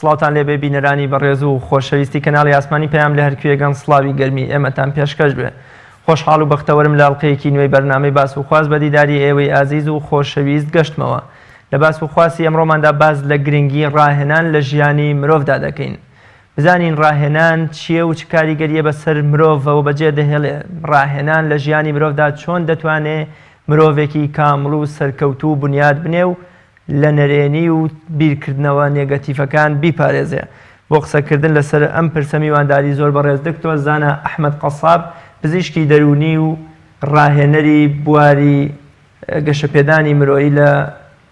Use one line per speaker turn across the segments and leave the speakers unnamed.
سڵاوتان لێبێ بینەرانی بەڕێز و خۆشەویستی کەناڵی ئاسمانی پەیام لە هەرکوێگەن سڵاوی گەرمی ئێمەتان پێشکەش بێ. خۆشحاڵ و بەختەوەرم لە ئەڵقەیەکی نوێی بەرنامەی باس و خواس بە دیداری ئێوەی ئازیز و خۆشەویست گەشتمەوە. لە باس و خواسی ئەمڕۆماندا باس لە گرنگی ڕاهێنان لە ژیانی مرۆڤدا دەکەین. بزانین ڕاهێنان چییە و چ کاریگەرییە بەسەر مرۆڤەوە بەجێ دەهێڵێ؟ ڕاهێنان لە ژیانی مرۆڤدا چۆن دەتوانێ مرۆڤێکی کامڵ و سەرکەوتوو بنیات بنێ و لە نەرێنی و بیرکردنەوە نێگەتیڤەکان بیپارێزێ؟ بۆ قسەکردن لەسەر ئەم پرسە میوانداری زۆر بەڕێز دکتۆر زانا ئەحمەد قەساب پزیشکی دەروونی و ڕاهێنەری بواری گەشەپێدانی مرۆیی لە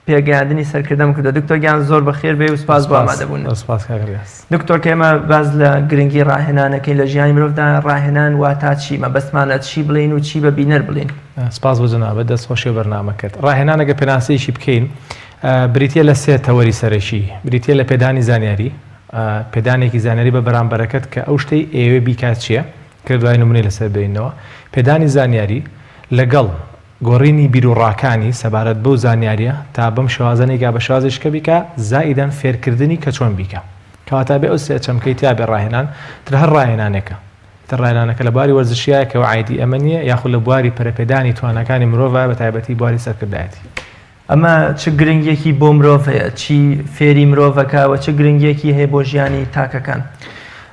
پێگەیاندنی سەرکردەم کردووە. دکتۆر گیان زۆر بەخێر بێی و سپاس بۆ ئامادەبوونت.
زۆر سپاس کاک ڕیاز.
دکتۆر کە ئێمە باس لە گرنگی ڕاهێنانەکەین لە ژیانی مرۆڤدا، ڕاهێنان واتا چی؟ مەبەستمانە چی بڵێین و چی بە بینەر بڵێین؟
سپاس بۆ جەنابت، دەست خۆشی بۆ بەرنامەکەت. ڕاهێنان ئەگەر پێناسەیەکی بکەین بریتییە لە سێ تەوەری سەرەکی، بریتییە لە پێدانی زانیاری، پێدانێکی زانیاری بە بەرامبەرەکەت کە ئەو شتەی ئەیەوێ بیکات چییە، کە دوای نمونەی لەسەر بێنینەوە، پێدانی زانیاری لەگەڵ گۆڕینی بیروڕاکانی سەبارەت بەو زانیاریە تا بەم شێوازە نەیکا بە شێوازێکی کە بیکا زائیدەن فێرکردنی کە چۆن بیکا کەواتە ئەبێ ئەو سێ چەمکەی تیا بێ ڕاهێنان تر هەر ڕاهێنانێکە تر ڕاهێنانەکە لە بواری وەرزشیایە کە عایدی ئەمە نییە یاخود لە بواری پەرەپێدانی تواناکانی مرۆڤە بە تایبەتی بواری سەرکردایەتی.
ئەمە چ گرنگیەکی بۆ مرۆڤ هەیە؟ چی فێری مرۆڤ ئەکا و چ گرنگیەکی هەیە بۆ ژیانی تاکەکان؟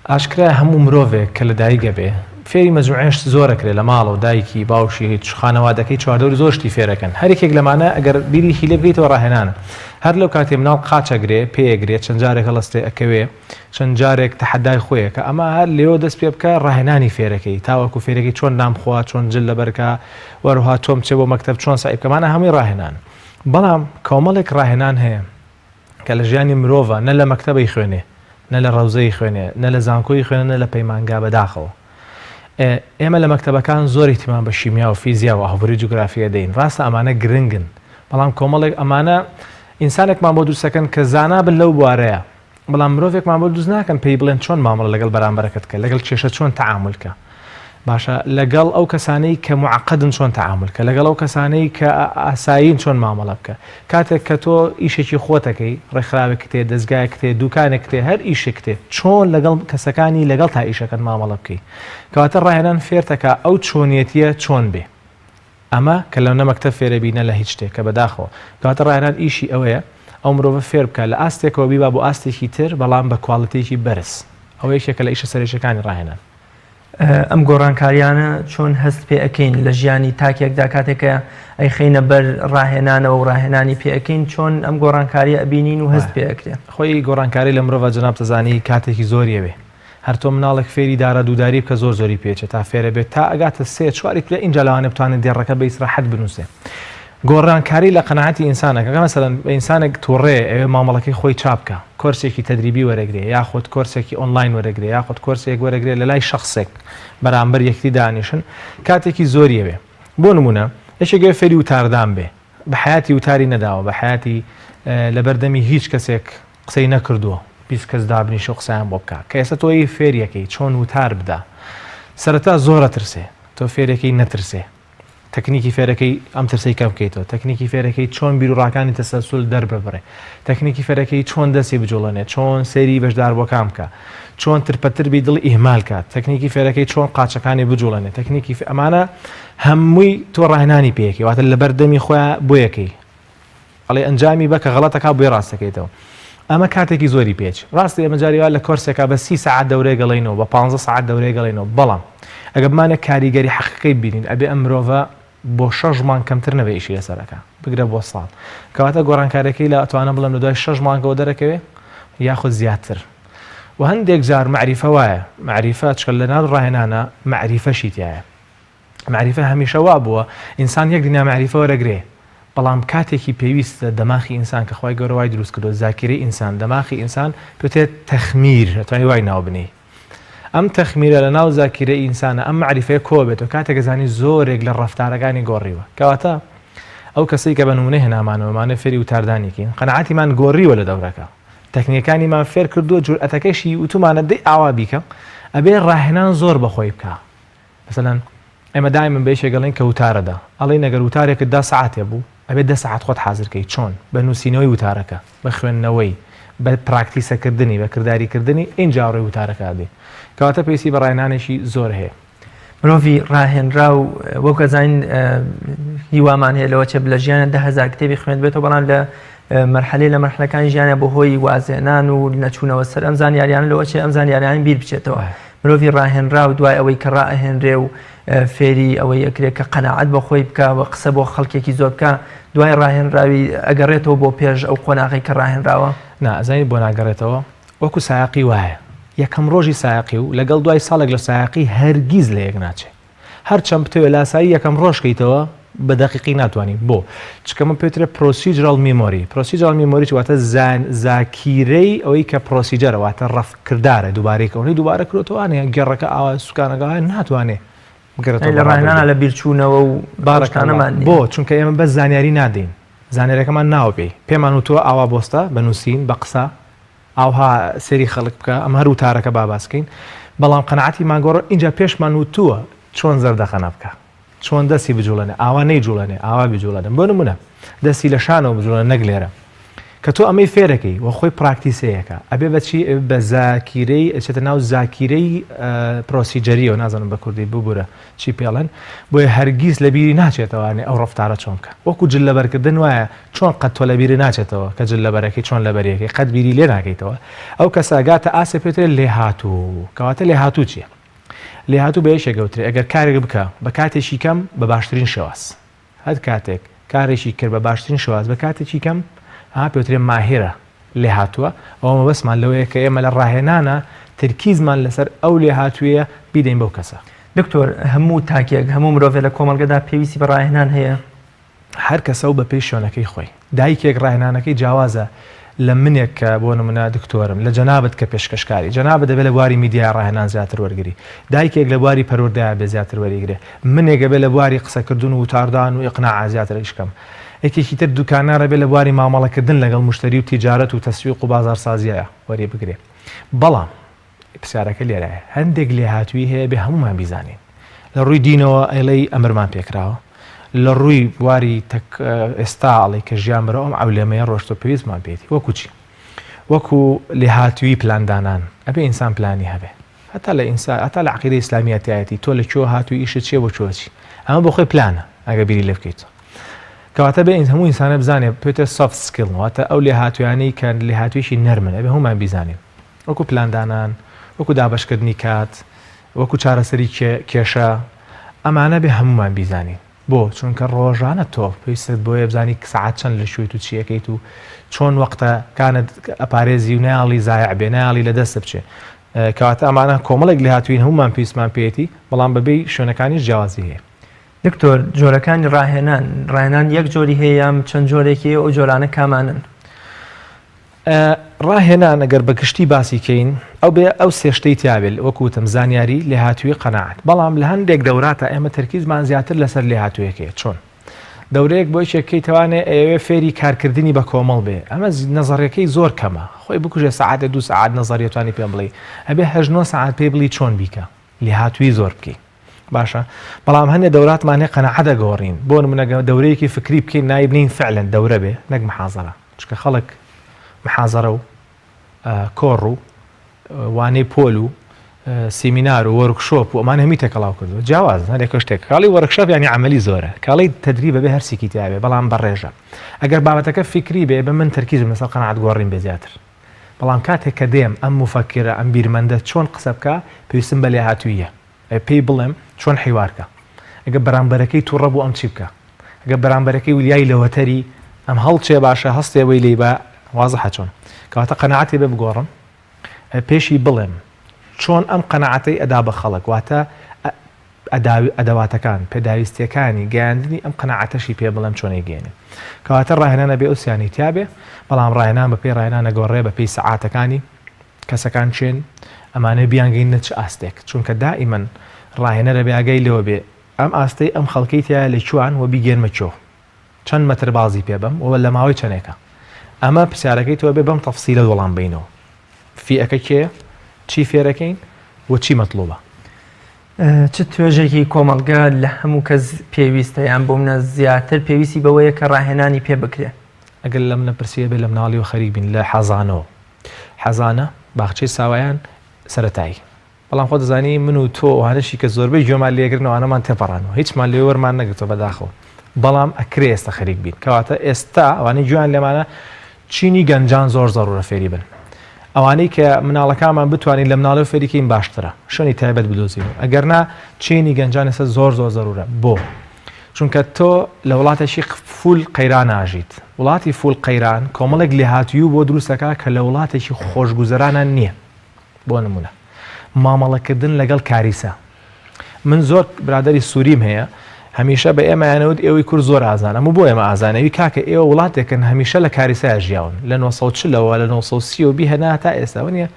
ئاشکرایە هەموو مرۆڤێک کە لە دایک ئەبێ فێری مەجموعەی شت زۆر ئەکرێ لە ماڵەوە دایکی باوکی خانەوادەکەی چواردەوری زۆر شتی فێرەکەن هەر یەکێک لەمانە ئەگەر بیریکی لێ بکەیتەوە ڕاهێنانە هەر لەو کاتێ مناڵ قاچ ئەگرێ پێ ئەگرێ چەند جارێک هەڵەستێ ئەکەوێ چەند جارێک تەحەدای خۆی ئەکا ئەمە هەر لێوە دەست پێ بکە ڕاهێنانی فێرەکەی تاوەکو فێرەکەی چۆن نان بخوا چۆن جل لەبەر کا وەروها تۆم چێ بۆ مەکتەب چۆن سەعی بکە مانا هەمووی ڕاهێنان بەڵام کۆمەڵێک ڕاهێنان هەیە کە لە ژیانی مرۆڤە نە لە مەکتەبەی خوێنێ نە لە ڕەوزەی خوێنێ نە لە زانکۆی خوێنێ نە لە پەیمانگا بەداخەوە ئێمە لە مەکتەبەکان زۆر ئیهتیمام بە شیمیا و فیزیا و ئابووری جوگرافیە دەین ڕاستە ئەمانە گرنگن بەڵام کۆمەڵێک ئەمانە ئینسانێکمان بۆ دروستەکەن کە زانا بن لەو بوارەیە بەڵام مرۆڤێکمان بۆ دروست ناکەن پێی بڵێن چۆن مامەڵە لەگەڵ بەرامبەرەکەت بکە، لەگەڵ کێشە چۆن تەعامول کە. باشە لەگەڵ ئەو کەسانەی کە معقدن چۆن تەعامول کە، لەگەڵ ئەو کەسانەی کە ئاسایین چۆن مامەڵە بکە. کاتێک کە تۆ ئیشێکی خۆتەکەی، ڕێکخراوێکت هەیە، دەزگایەکت هەیە، دوکانێکت هەیە، هەر ئیشێکت هەیە، چۆن لەگەڵ کەسەکانی لەگەڵ تا ئیشەکەت مامەڵە بکەی. کەواتە ڕاهێنان فێرتەکا ئەو چۆنیەتیە چۆن بێ. ئەمە کە لە نە مەکتەب فێرەبی نە لە هیچ شتێک کە بەداخەوە. کەواتە ڕاهێنان ئیشی ئەوەیە ئەو مرۆڤە فێر بکا لە ئاستێکەوە بیبا بۆ ئاستێکی تر بەڵام بە کواڵیتیەکی بەرز. ئەوە یەکێکە لە ئیشە سەرەکیەکانی ڕاهێنان.
ئەم گۆڕانکاریانە چۆن هەست پێ ئەکەین لە ژیانی تاکێکدا کاتێک کە ئەیخەینە بەر ڕاهێنانەوە و ڕاهێنانی پێ ئەکەین چۆن ئەم گۆڕانکاریە ئەبینین و هەست پێ ئەکرێ؟
خۆی گۆڕانکاری لە مرۆڤا جەنابت ئەزانی کاتێکی زۆری ئەوێ. هەر تۆ مناڵێک فێری دارە دووداری بکە زۆر زۆری پێچێ تا فێرە بێت تا ئەگاتە سێ چواری پلە ئینجا لەوانەیە بتوانێت دێڕەکە بە ئیسراحەت بنووسێ گۆڕانکاری لە قەناعەتی ئینسانەکە کە مەسەلەن بە ئینسانێک توڕەیە ئەوێ مامەڵەکەی خۆی چاپ بکە کۆرسێکی تەدریبی وەرەگرێ یاخود کۆرسێکی ئۆنلاین وەرەگرێ یاخود کۆرسێک وەرەگرێ لە لای شەخسێک بەرامبەر یەکتری دانیشن کاتێکی زۆری ئەوێ بۆ نمونە یەکێک ئەوێ فێری وتاردان بێ بە حەیاتی وتاری نەداوە بە حەیاتی لەبەردەمی هیچ کەسێک قسەی نەکردووە 20 کەس دابنیشە و قسەیان بۆ بکا کە ئێستا تۆ فێریەکەی چۆن وتار بدا سەرەتا زۆر ئەترسێ تۆ فێرەکەی نەترسێ تەکنیکی فێرەکەی ئەم ترسەی کەم بکەیتەوە تەکنیکی فێرەکەی چۆن بیروڕاکانی تەسەلسول دەرببڕێ تەکنیکی فێرەکەی چۆن دەستی بجوڵێنێ چۆن سەیری بەشداربووەکان بکە چۆن ترپەتربی دڵی ئیهمال کات تەکنیکی فێرەکەی چۆن قاچەکانی بجوڵێنێ تەکنیکی ئەمانە هەمووی تۆ ڕاهێنانی پێیەکەی واتە لەبەر دەمی خۆیان بۆیەکەی ئەڵێ ئەنجامی بە کە غەڵەتەکە بۆی ڕاستەکەیتەوە ئەمە کاتێکی زۆری پێچ ڕاستی ئێمە جاری وا لە کۆرسێکا بە سی سەعات دەورەیەک ئەڵێینەوە بە پانزە سەعات دەورەیەک ئەڵێینەوە بەڵام ئەگەر بمانێ کاریگەری حەقیقی ببینین ئەبێ ئەم مرۆڤە بۆ شەش مانگ کەمتر نەبێ ئیشی لەسەر ئەکا بگرە بۆ ساڵ کەواتە گۆڕانکاریەکەی لە ئەتوانم بڵێم لە دوای شەش مانگەوە دەرەکەوێ یاخود زیاتر و هەندێک جار مەعریفە وایە مەعریفە چکە لە ناو ڕاهێنانە مەعریفەشی تایە مەعریفە هەمیشە وا بووە ئینسان یەک دنیا مەعریفە وەرەگرێ بەڵام کاتێکی پێویستە دەماخی ئینسان کە خوای گەورە وای دروست کردووە زاکیرەی ئینسان دەماخی ئینسان پێوترێت تەخمیر ئەتوانی وای ناو بنێی ئەم تەخمیرە لە ناو زاکیرەی ئینسانە ئەم مەعریفەیە کۆ بێتەوە کاتێک ئەزانی زۆرێک لە ڕەفتارەکانی گۆڕیوە کەواتە ئەو کەسەی کە بە نمونە هێنامانەوە مانە فێری وتاردانیکەین قەناعەتیمان گۆڕیوە لە دەورەکە تەکنیکەکانیمان فێر کردووە جورئەتەکەشی وتومانە دەی ئاوا بیکە ئەبێ ڕاهێنان زۆر بەخۆی بکە مەسەلەن ئێمە دایمەن بە یەکێک ئەڵێین کە وتارە دا، ئەڵێین ئەگەر وتارێکت دا سەعاتێ بوو، ئەبێ دە سەعات خۆت حازر کەی، چۆن؟ بە نووسینەوەی وتارەکە، بە خوێندنەوەی، بە پراکتیسەکردنی، بە کرداریکردنی ئینجا ڕووی وتارەکە ئەدەی. کەواتە پێویستی بە ڕاهێنانێکی زۆر هەیە.
مرۆڤی ڕاهێنراو وەک ئەزانین هیوامان هەیە لەوە چێ لە ژیانە 10هزار کتێبی خوێندبێتەوە بەڵام لە مەرحەلەی لە مەرحلەکانی ژیانە بۆ هۆی وازێنان و نەچوونەوە سەر ئەم زانیاریانە لەوە چێ ئەم زانیاریان بیر بچێتەوە مرۆڤی ڕاهێنراو دوای ئەوەی کە ڕائەهێنرێ و فێری ئەوەی ئەکرێ کە قەناعەت بە خۆی بکا و قسە بۆ خەڵکێکی زۆر بکا دوای ڕاهێنراوی ئەگەڕێتەوە بۆ پێش ئەو قۆناغەی کە ڕاهێنراوە؟
نا ئەزانی بۆ ناگەڕێتەوە؟ وەکو سایەقی وایە یەکەم ڕۆژی سایەقی و لەگەڵ دوای ساڵێک لە سایەقی هەرگیز لە یەک ناچێ هەرچەند بتەوێ لاسایی یەکەم ڕۆژ کەیتەوە بە دەقیقی ناتوانی بۆ؟ چونکە ئەمە پێوترێ procedural memory procedural memory واتە زاکیرەی ئەوەی کە procedure ە واتە ڕەف کردارە دووبارەی کە ئەوەی دووبارە کرۆتەوە انێ گێڕەکە ئاوا سوکانەکە ئاوا ناتوانێ بگەڕێتەوە
لە ڕاهێنانە لە بیرچوونەوە و
بارەکانەمان بۆ چونکە ئێمە بەس زانیاری نادەین زانیارەکەمان ناوە پێی پێمان وتووە ئاوا بۆستە بە نووسین بە قسە ئاوها سێری خەڵک بکە ئەمە هەر وتارەکە با باس کەین بەڵام قەناعەتی مانگۆڕ ئینجا پێشمان وتووە چۆن زەردەخەنە بکە چۆن دەستی بجوڵێنێ ئاوا نەیجوڵێنێ ئاوا بجوڵێنێ بۆ نمونە دەستی لە شانەوە بجوڵێنێ نەک لێرە کە تۆ ئەمەی فێرەکەی و خۆی پراکتیسەیەکە ئەبێ بەچی بە زاکیرەی ئەچێتە ناو زاکیرەی procedure یەوە نازانم بە کوردی ببورە چی پێڵێن بۆیە هەرگیز لە بیری ناچێتەوانێ ئەو ڕفتارە چۆن بکە وەکو جل لەبەرکردن وایە چۆن قەت تۆ لە بیری ناچێتەوە کە جل لەبەرەکەی چۆن لەبەریەکەی قەت بیری لێ ناکەیتەوە ئەو کەسە گاتە ئاسێ پێترێ لێهاتوو کەواتە لێهاتوو چییە لێهاتوو بە یەکێک ئەوترێ ئەگەر کارێک بکا بە کاتێکی کەم بە باشترین شێواز. هەر کاتێک کارێکی کرد بە باشترین شێواز بە کاتێکی کەم ئەها پێوترێ ماهیرە، لێهاتووە، ئەوە مەبەستمان لەوەیە کە ئێمە لە ڕاهێنانا تەرکیزمان لەسەر ئەو لێهاتوویە بیدەین بەو کەسە.
دکتۆر هەموو تاکێک، هەموو مرۆڤێ لە کۆمەڵگەدا پێویستی بە ڕاهێنان هەیە؟
هەر کەسە و بەپێی شوێنەکەی خۆی. دایکێک ڕاهێنانەکەی جیاوازە لە منێک کە بۆ نمونە دکتۆرم، لە جەنابت کە پێشکەشکاری. جەنابت دەبێ لە بواری میدیایا ڕاهێنان زیاتر وەرگری. دایکێک لە بواری پەروەردەیا بێ زیاتر وەریگرێ. منێک ئەبێ لە بواری قسەکردن و وتاردان و ئیقناعا زیاتر ئیش کەم. یەکێکی تر دوکاندار ئەبێ لە بواری مامەڵەکردن لەگەڵ موشتەری و تیجارەت و تەسویق و بازاڕسازییا وەری بگرێ. بەڵام. پرسیارەکە لێرەیە هەندێک لێهاتوویی هەیە بێ هەموومان بیزانین لە ڕووی دینەوە ئەیڵێی ئەمرمان پێکراوە لە ڕووی بواری تەک ئێستا ئەڵێ کە ژیان بەرەو ئەم عەولەمەیە ڕۆشتۆ پێویستمان پێیەتی وەکو چی وەکو لێهاتوویی پلاندانان ئەبێ ئینسان پلانی هەبێ هەتا لە ئینسان هەتا لە عەقیدەی ئیسلامیە تایەتی تۆ لە کوێ هاتووی ئیشت چییە بۆ کوێ چی ئەمە بۆ خۆی پلانە ئەگە بیری لێ بکەیت کەواتە بێ هەموو ئینسانە بزانێ پێتە soft skill واتە ئەو لێهاتوویانەی کە لێهاتوویی نەرمن ئەبێ هەموومان بیزانین وەکو پلاندانان، وەکو دابەشکردنی کات، وەکو چارەسەری کێشە، ئەمانە بێ هەموومان بیزانین. بۆ؟ چونکە ڕۆژانە تۆ پێویستت بۆیە بزانی سەعات چەند لە کوێیت و چی ئەکەیت و چۆن وەقتەکانت ئەپارێزی و نایەڵی زایع بێ، نایەڵی لە دەستت بچێ. کەواتە ئەمانە کۆمەڵێک لێهاتوویین هەموومان پێویستمان پێیەتی، بەڵام بەبێی شوێنەکانیش جیاوازی هەیە.
دکتۆر جۆرەکانی ڕاهێنان، ڕاهێنان یەک جۆری هەیە یان چەند جۆرێکی هەیە و ئەو جۆرانە کامانەن؟
ڕاهێنان ئەگەر بە گشتی باسی کەین ئەو بێ ئەو سێ شتەی تیا بێت وەکو وتم زانیاری، لێهاتوویی، قەناعەت. بەڵام لە هەندێک دەوراتا ئێمە تەرکیزمان زیاتر لەسەر لێهاتوویەکەیە چۆن؟ دەورەیەک بۆ یەکێک کەی تەوانێ ئەیەوێ فێری کارکردنی بە کۆمەڵ بێ ئەمە نەزەڕیەکەی زۆر کەمە خۆی بکوژێ سەعاتێ دوو سەعات نەزەریە توانی پێم بڵێی ئەبێ هەشت نۆ سەعات پێی بڵی چۆن بیکە لێهاتوویی زۆر بکەی باشە بەڵام هەندێ دەوراتمان هەیە قەناعەت ئەگۆڕین بۆ نمونە دەورەیەکی فکری بکەین ناوی بنێین فعلەن دەورە بێ نەک محازەرە چونکە خەڵک محازەرە و کۆڕ و وانەی پۆل و سیمینار و workshop و ئەمانە هەمی تێکەڵاو کردووە جیاواز هەرێکە شتێک کاڵی workshop ینی عملی زۆرە کاڵی تەدریبە بێ هەرسێکی تیابێ بەڵام بەڕێژە ئەگەر بابەتەکە فیکری بێ بە من تەرکیزم لەسەر قەناعەت گۆڕین بێ زیاتر بەڵام کاتێک کە دێم ئەم موفەکیرە ئەم بیرمەندە چۆن قسە بکا پێویستم بە لێهاتووییە پێی بڵێم چۆن حیوار کە ئەگەر بەرامبەرەکەی توڕە بوو ئەم چی بکا ئەگەر بەرامبەرەکەی وریای لەوەتەری ئەم هەڵچێ باشە هەستێ وەی لێی بە وازحە چۆن کەواتە قەناعەتی بێ بگۆڕم پێشی بڵێم چۆن ئەم قەناعەتەی ئەدا بە خەڵک واتە ئەدەواتەکان پێداویستیەکانی گەیاندنی ئەم قەناعەتەشی پێ بڵێم چۆن ئەیگەیەنێ کەواتە ڕاهێنان ئەبێ ئەو سیانەی تیابێ بەڵام ڕاهێنان بەپێی ڕاهێنان ئەگۆڕێ بەپێی سەعاتەکانی کەسەکان کێن ئەمانەوێ بیانگەیننە چ ئاستێک چونکە دائیمەن ڕاهێنەر ئەبێ ئاگای لەوە بێ ئەم ئاستەی ئەم خەڵکەی تیایە لە کوان و بیگەینمە کوێ چەند مەتر بازی پێ بەم و لە ماوەی چەنێکە ئەمە پرسیارەکەی تۆ بێ بەم تەفسیلە وەڵام بینەوە فیئەکە کێیە چی فێرەکەین و چی مەتڵوبە.
چ توێژێکی کۆمەڵگە لە هەموو کەس پێویستە یان بۆ منە زیاتر پێویستی بەوەیە کە ڕاهێنانی پێ بکرێ؟
ئەگەر لەم نەپرسی ئەبێ لە مناڵیەوە خەریک بین لە حەزانەوە. حەزانە، باخچەی ساوایان، سەرەتایی. بەڵام خۆت دەزانی من و تۆ ئەوانەشی کە زۆربەی گوێمان لێگرن ئەوانەمان تێپەڕانوە هیچمان لێ وەرمان نەگرتوە بەداخەوە بەڵام ئەکرێ ئێستا خەریک بین کەواتە ئێستا ئەوانەی گوێیان لێمانە چینی گەنجان زۆر زەڕورە فێری بن ئەوانەی کە مناڵەکانمان بتوانین لە مناڵی فێریکەین باشترە شوێنی تایبەت بدۆزین ئەگەر نا چینی گەنجان ئێستا زۆر زۆر زەرورە بۆ چونکە تۆ لە وڵاتێکی full قەیران ئاژیت وڵاتی full قەیران کۆمەڵێک لێهاتووی بۆ دروستەکە کە لە وڵاتێکی خۆشگوزەرانە نییە بۆ نمونە مامەڵەکردن لەگەڵ کاریسە من زۆر برادری سووریم هەیە هەمیشە بە ئێمەیانەوت ئێوەی کورد زۆر ئازان ئەمە بۆ ئێمە ئازانەوی کاکە ئێوە وڵاتێکن هەمیشە لە کاریسای ژیاون لە 1940ەوە لە 1930 بیهنا تا ئێستا نیە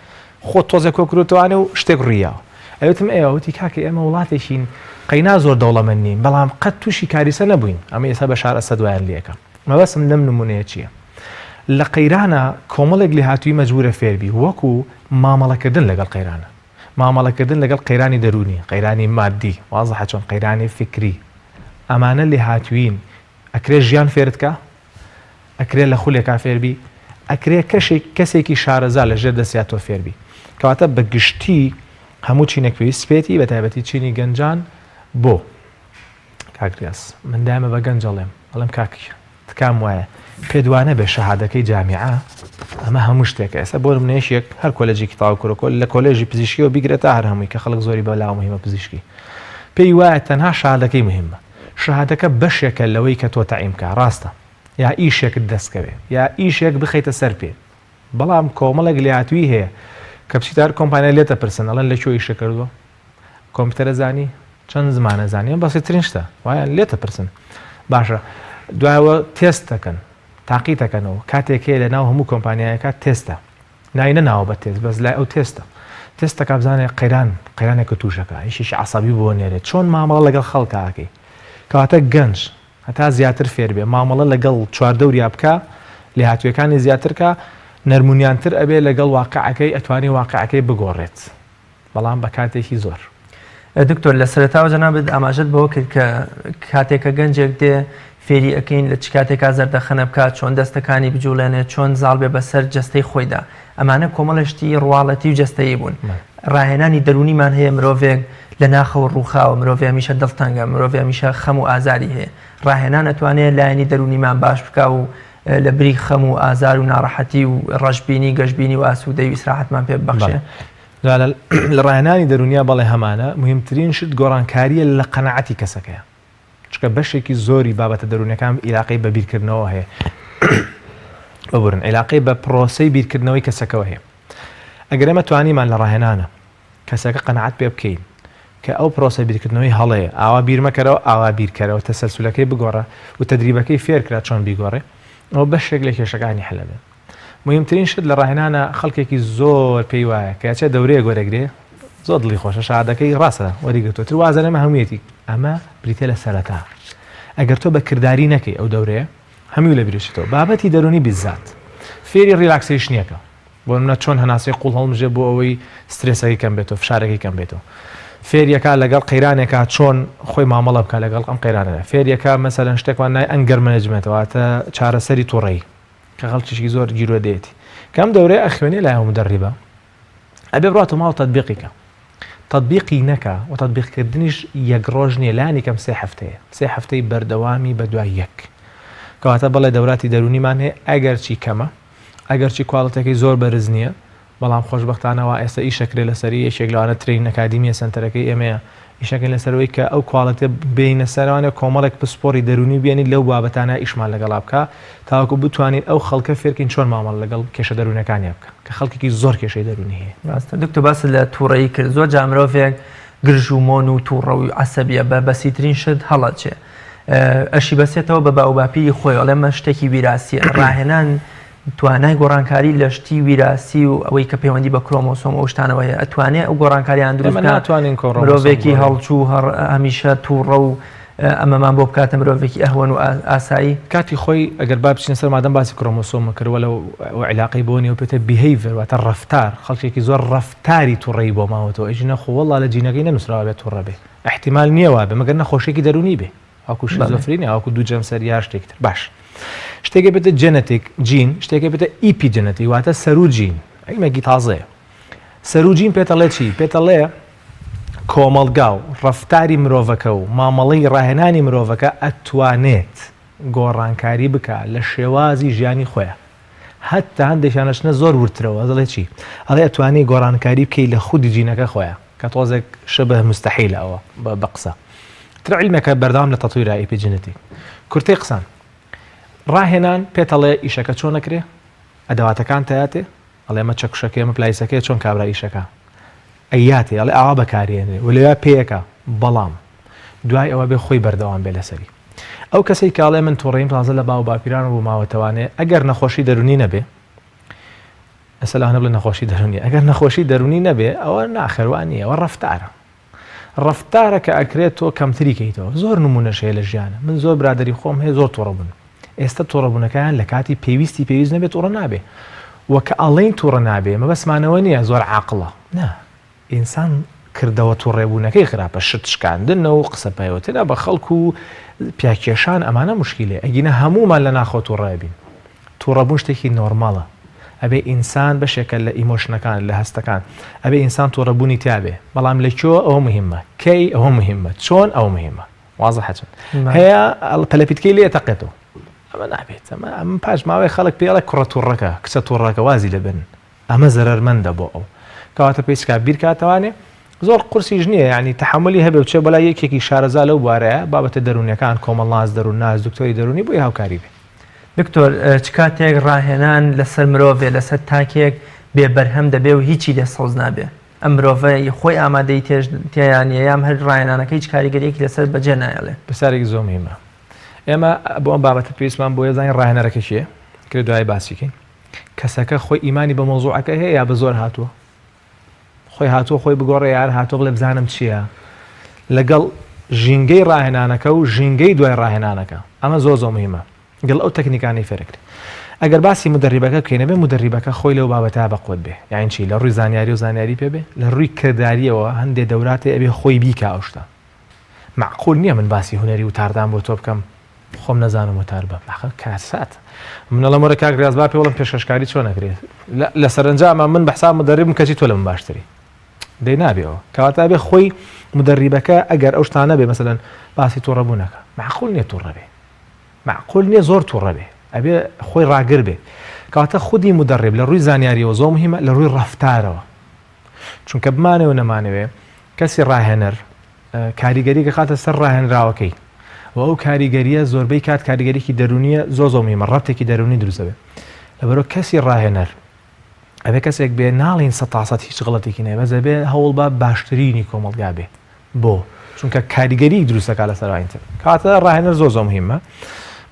خۆ تۆزێک کۆکرۆتوانێ و شتێک ڕوویاوە ئەوتم ئێوە وتی کاکە ئێمە وڵاتێکین قەینا زۆر دەوڵەمەند نین بەڵام قەت تووشی کاریسە نەبووین ئەمە ئێستا بە شار ئەسەد وایان لێکە مەبەستم لەم نمونەیە چییە؟ لە قەیرانە کۆمەڵێک لێهاتوویی مەجبورە فێربی وەکو مامەڵەکردن لەگەڵ قەیرانە مامەڵەکردن لەگەڵ قەیرانی دەروونی قەیرانی مادی وازحە چۆن قەیرانی فیکری ئەمانە لێهاتوویین ئەکرێ ژیان فێرت کا ئەکرێ لە خولێکا فێربی ئەکرێ کەشێک کەسێکی شارەزا لە ژێر دەستیا تۆ فێربی کەواتە بە گشتی هەموو چینێک پێویست پێتی بە تایبەتی چینی گەنجان بۆ کاک ریاز من دایمە بە گەنج ئەڵێم ئەڵێم کاک تکام وایە پێت وانەبێ شەهادەکەی جامیعە ئەمە هەموو شتێکە ئێستا بۆ نمونە یەکێک هەر کۆلێجێکی تەواو کردووە کۆ لە کۆلێژی پزیشکیەوە بیگرە تا هەر هەمووی کە خەڵک زۆری بەلاوە مهمە پزیشکی پێی وایە تەنها شەهادەکەی مهمە شەهادەکە بەشێکە لەوەی کە تۆ تەعین بکە ڕاستە یا ئیشێکت دەستکەوێ یا ئیشێک بخەیتە سەر پێ بەڵام کۆمەڵێک لێهاتوویی هەیە کە بچیتە هەر کۆمپانیا لێتە پرسن ئەڵێن لە کوێ ئیشە کردووە کۆمپیوتەرە زانی چەند زمانە زانی ئەم بەسیترین شتە وایە لێتە پرسن باشە دوایەوە تێست دەکەن تاقی دەکەنەوە کاتێک هەیە لە ناو هەموو کۆمپانیایەکە تێستە ناینە ناوە بە تێست بەس لای ئەو تێستە تێستەکە بزانێ قەیران قەیرانێکە تووشەکە ئیشێکی عسابی بۆ نێرێت چۆن مامەڵە لەگەڵ خەڵکاکەی کەواتە گەنج هەتا زیاتر فێر بێ مامەڵە لەگەڵ چواردەوریا بکا لێهاتوویەکانی زیاتر کا نەرمونیانتر ئەبێ لەگەڵ واقعەکەی ئەتوانی واقعەکەی بگۆڕێت بەڵام بە کاتێکی زۆر.
دکتۆر لە سەرەتاوە جەنابت ئاماژەت بەوە کرد کە کاتێک کە گەنجێک دێ فێری ئەکەین لە چ کاتێکا زەردەخەنە بکات چۆن دەستەکانی بجوڵێنێ چۆن زاڵ بێ بەسەر جەستەی خۆیدا ئەمانە کۆمەڵێ شتی ڕواڵەتی و جەستەیی بوون ڕاهێنانی دەروونیمان هەیە مرۆڤێک لە ناخەوە ڕووخاوە مرۆڤ هەمیشە دڵتەنگە مرۆڤ هەمیشە خەم و ئازاری هەیە ڕاهێنان ئەتوانێ لایەنی دەروونیمان باش بکا و لە بری خەم و ئازار و ناڕەحەتی و ڕەشبینی گەشبینی و ئاسوودەی و ئیسراحەتمان پێ ببەخشێ.
لە ڕاهێنانی دەروونیا بەڵێ هەمانە، موهیمترین شت گۆڕانکارییە لە قەناعەتی کەسەکەیە، چونکە بەشێکی زۆری بابەتە دەروونیەکان ئیلاقەی بە بیرکردنەوە هەیە، ببورن ئیلاقەی بە پرۆسەی بیرکردنەوەی کەسەکەوە هەیە. ئەگەر ئێمە توانیمان لە ڕاهێنانە کەسەکە قەناعەت پێ بکەین کە ئەو پرۆسەی بیرکردنەوەی هەڵەیە، ئاوا بیرمەکەرەوە ئاوا بیرکەرەوە، تەسەلسولەکەی بگۆڕە و تەدریبەکەی فێرکرا چۆن بیگۆڕێ، ئەوە بەشێک لە کێشەکانی حەل ئەبێ. موهیمترین شت لە ڕاهێنانە خەڵکێکی زۆر پێی وایە کە ئەچێ دەورەیەک وەرەگرێ زۆر دڵی خۆشە شادەکەی ڕاستە وەریگرتووە تر وازە لەمە هەموویەتی ئەمە بریتە لە سەرەتا ئەگەر تۆ بە کرداری نەکەی ئەو دەورەیە هەمووی لە بیرچێتەوە بابەتی دەرونی بیزات فێری relaxation ەکە بۆ منە چۆن هەناسەی قوڵ هەڵمژێ بۆ ئەوەی سترێسەکەی کەم بێتەوە فشارەکەی کەم بێتەوە فێریەکە لەگەڵ قەیرانێکا چۆن خۆی مامەڵە بکە لەگەڵ ئەم قەیرانە فێریەکە مەسەلەن شتێکمان نای anger management واتە چارەسەری تووڕەیی کە خەڵکیشی زۆر گیرۆدەیەتی کە ئەم دەورەیە ئەخوێنێ لای ئەو مدەڕیبە ئەبێ بڕاتە ماڵ تەتبیقی کە تەتبیقی نەکا و تەتبیقکردنیش یەک ڕۆژ نییە لانی کەم سێ هەفتەیە سێ هەفتەی بەردەوامی بە دوای یەک کەواتە بەڵێ دەوراتی دەرونیمان هەیە ئەگەرچی کەمە ئەگەرچی quality ەکەی زۆر بەرز نییە بەڵام خۆشبەختانە وا ئێستا ئیش ئەکرێ لەسەری، یەکێک لەوانە training ئەکادیمیە سەنتەرەکەی ئێمەیە، ئیش ئەکەین لەسەر ئەوەی کە ئەو quality ە بێینە سەرەوانێ کۆمەڵێک پسپۆڕی دەروونی بێنین لەو بابەتانە ئیشمان لەگەڵا بکا تاوەکو بتوانین ئەو خەڵکە فێرکەین چۆن مامەڵە لەگەڵ کێشە دەروونەکانیا بکەن کە خەڵکێکی زۆر کێشەی دەروونی هەیە.
ڕاستە دکتۆر باست لە توڕەیی کرد زۆر جار مرۆڤێک گرژ و مۆن و توڕە و عەسەبیە بە بەسیترین شت هەڵەچێ ئەشی بەسێتەوە بە باوباپیری خۆی ئەڵێ ئەمە شتێکی ویراسیە ڕاهێنان توانای گۆڕانکاری لە شتی ویراسی و ئەوەی کە پەیوەندی بە کرۆمۆسۆم ئەو شتانەوە هەیە ئەتوانێ ئەو گۆڕانکاریان دروست
ئێمە
بکات
ناتوانین کۆڕۆمۆسۆم
مرۆڤێکی
بگۆڕین.
هەڵچوو هەڕ هەمیشە تووڕە و ئەمەمان بۆ بکاتە مرۆڤێکی ئەهوەن و ئاسایی.
کاتی خۆی ئەگەر با بچینە سەر مادەم باسی کرۆمۆسۆمە کرد وەلەو ئەو عیلاقەی بۆ نیە و پێتە behavior واتە ڕەفتار خەڵکێکی زۆر ڕەفتاری توڕەیی بۆ ماوەتەوە ئەیژنە خۆ وەڵا لە جینەکەی نەنووسراوە بێ توڕە بێ ئیحتیمال نییە وابێ مەگەر نەخۆشیەکی دەروونی بێ وەکو شیزۆفرینیا وەکو دوو جەمسەر یا شتێکی تر باش شتێکە بێتە genetic جین شتێکە بێتە epigenetic واتە سەرو جین. عیلمێکی تازەیە. سەروجین پێتەڵێ چی؟ پێتەڵێ کۆمەڵگا و ڕەفتاری مرۆڤەکە و مامەڵەی ڕاهێنانی مرۆڤەکە ئەتوانێت گۆڕانکاری بکا لە شێوازی ژیانی خۆیا. هەتا هەندێکیان ئەچنە زۆر وردترەوە دەڵێ چی؟ ئەڵێ ئەتوانی گۆڕانکاری بکەی لە خودی جینەکە خۆیا کە تۆزێک شبه مستحیلە ئەوە بە قسە تر عیلمێکە بەردەوام لە تەتویرە epigenetic کورتەی قسان ڕاهێنان پێتەڵێ ئیشەکە چۆن ئەکرێ ئەدەواتەکان تایاتێ ئەڵێ ئەمە چەکوشەکەی ئەمە پلایسەکەیە چۆن کابرا ئیشەکە ئەیاتێ ئەڵێ ئاوا بەکارێنێ و لەویا پێیەکە بەڵام دوای ئەوە بێ خۆی بەردەوام بێ لەسەری ئەو کەسەی کاڵێ من توڕەیم تازە لە باو باپیران بوو ماوەتەوانێ ئەگەر نەخۆشی دەرونی نەبێ ئەسە لەوانە بڵێ نەخۆشی دەرونی ئەگەر نەخۆشی دەرونی نەبێ ئەوە ناخەروان نییە ئەوە ڕەفتارە ڕەفتارە کە ئەکرێت تۆ کەمتری کەیتەوە زۆر نمونەش هەیە لە ژیانە من زۆر برادەری خۆم هەیە زۆر توڕە بوون ئێستا توڕەبوونەکەیان لە کاتی پێویستی پێویست نەبێت توڕە نابێ وە کە ئەڵێین توڕە نابێ مەبەستمانەوە نییە زۆر عاقڵە نا ئینسان کردەوە توڕێبوونەکەی خراپە شت شکاندنە و قسە پێوتنە بە خەڵک و پیاکێشان ئەمانە مشکیلەیە ئەگینە هەموومان لە ناخۆ توڕە بین توڕەبوون شتێکی نۆرماڵە ئەبێ ئینسان بەشێکە لە emotion ەکان لە هەستەکان ئەبێ ئینسان توڕەبوونی تیابێ بەڵام لە کوێ ئەوە مهمە کەی ئەوە مهمە چۆن ئەوە مهمە وازحە چۆن هەیە پەلەپیتکەی لێ تەقێتەوە ئەمە نابێت ئەمە ئەم پاش ماوەی خەڵک پێڵە کوڕە توڕەکە کچە توڕەکە وازی لەبن ئەمە زەرەرمەندە بۆ ئەو کەواتە پێویست کا بیرکاتەوانێ زۆر قورسیش نییە یعنی تەحملی هەبێ بچێ بەلای یەکێکی شارەزا لەو بوارەیە بابەتە دەروونیەکان کۆمەڵناس دەروونناس دکتۆری دەروونی بۆی هاوکاری بێ.
دکتۆر چ کاتێک ڕاهێنان لەسەر مرۆڤێ لەسەر تاکێک بێ بەرهەم دەبێ و هیچی لێ سەوز نابێ ئەم مرۆڤە خۆی ئامادەی تێش تێیا نیە یام هەر ڕاهێنانەکە هیچ کاریگەریەکی لەسەر بەجێ نایەڵێ؟
پرسیارێکی زۆر مهمە ئێمە بۆ ئەم بابەتە پێویستمان بۆیە زانین ڕاهێنەرەکە کێیە کرێ دوای باسی کەین کەسەکە خۆی ئیمانی بە مەوزوعەکە هەیە یا بە زۆر هاتووە خۆی هاتووە خۆی بگۆڕێ یار هاتووە بڵێ بزانم چییە لەگەڵ ژینگەی ڕاهێنانەکە و ژینگەی دوای ڕاهێنانەکە ئەمە زۆر زۆر مهمە گەڵ ئەو تەکنیکانەی فێرەکرێ ئەگەر باسی مدەریبەکە بکەین ئەبێ مدەریبەکە خۆی لەو بابەتە بەقوت بێ یاین چی لە ڕووی زانیاری و زانیاری پێ بێ لە ڕووی کرداریەوە هەندێ دەوراتێ ئەبێ خۆی بیکا ئەو شتە مەعقول نییە من باسی هونەری وتاردان بۆ تۆ بکەم خۆم نەزانم وتار بەم ئاخر کارسات من ئەڵێم وەرە کاک ڕیاز با پێ بڵێم پێشکەشکاری چۆن ئەکرێ لە سەرەنجاما من بە حساب مدەریبم کەچی تۆ لە من باشتری دەی نابێ ئەوە کەواتە ئەبێ خۆی مدەریبەکە ئەگەر ئەو شتانە بێ مەسەلەن باسی توڕەبوونەکە معقول نییە توڕە بێ معقول نییە زۆر توڕە بێ ئەبێ خۆی ڕاگر بێ کەواتە خودی مدەڕیب لە ڕووی زانیاریەوە زۆر مهمە لە ڕووی ڕەفتارەوە چونکە بمانەوێ و نەمانەوێ کەسی ڕاهێنەر کاریگەری دەخاتە سەر ڕاهێنراوەکەی و ئەو کاریگەریە زۆربەی کات کاریگەریکی دەرونیە زۆر زۆر مهمە ڕەبتێکی دەرونی دروست دەبێت لەبەرەوە کەسی ڕاهێنەر ئەبێ کەسێک بێ ناڵین سە تاسەد هیچ غڵەتێکی نەبێ بەس ئەبێ هەوڵ بە باشترینی کۆمەڵگا بێ بۆ چونکە کاریگەری دروست دەکات لەسەر ئاینتر کاتە ڕاهێنەر زۆر زۆر مهمە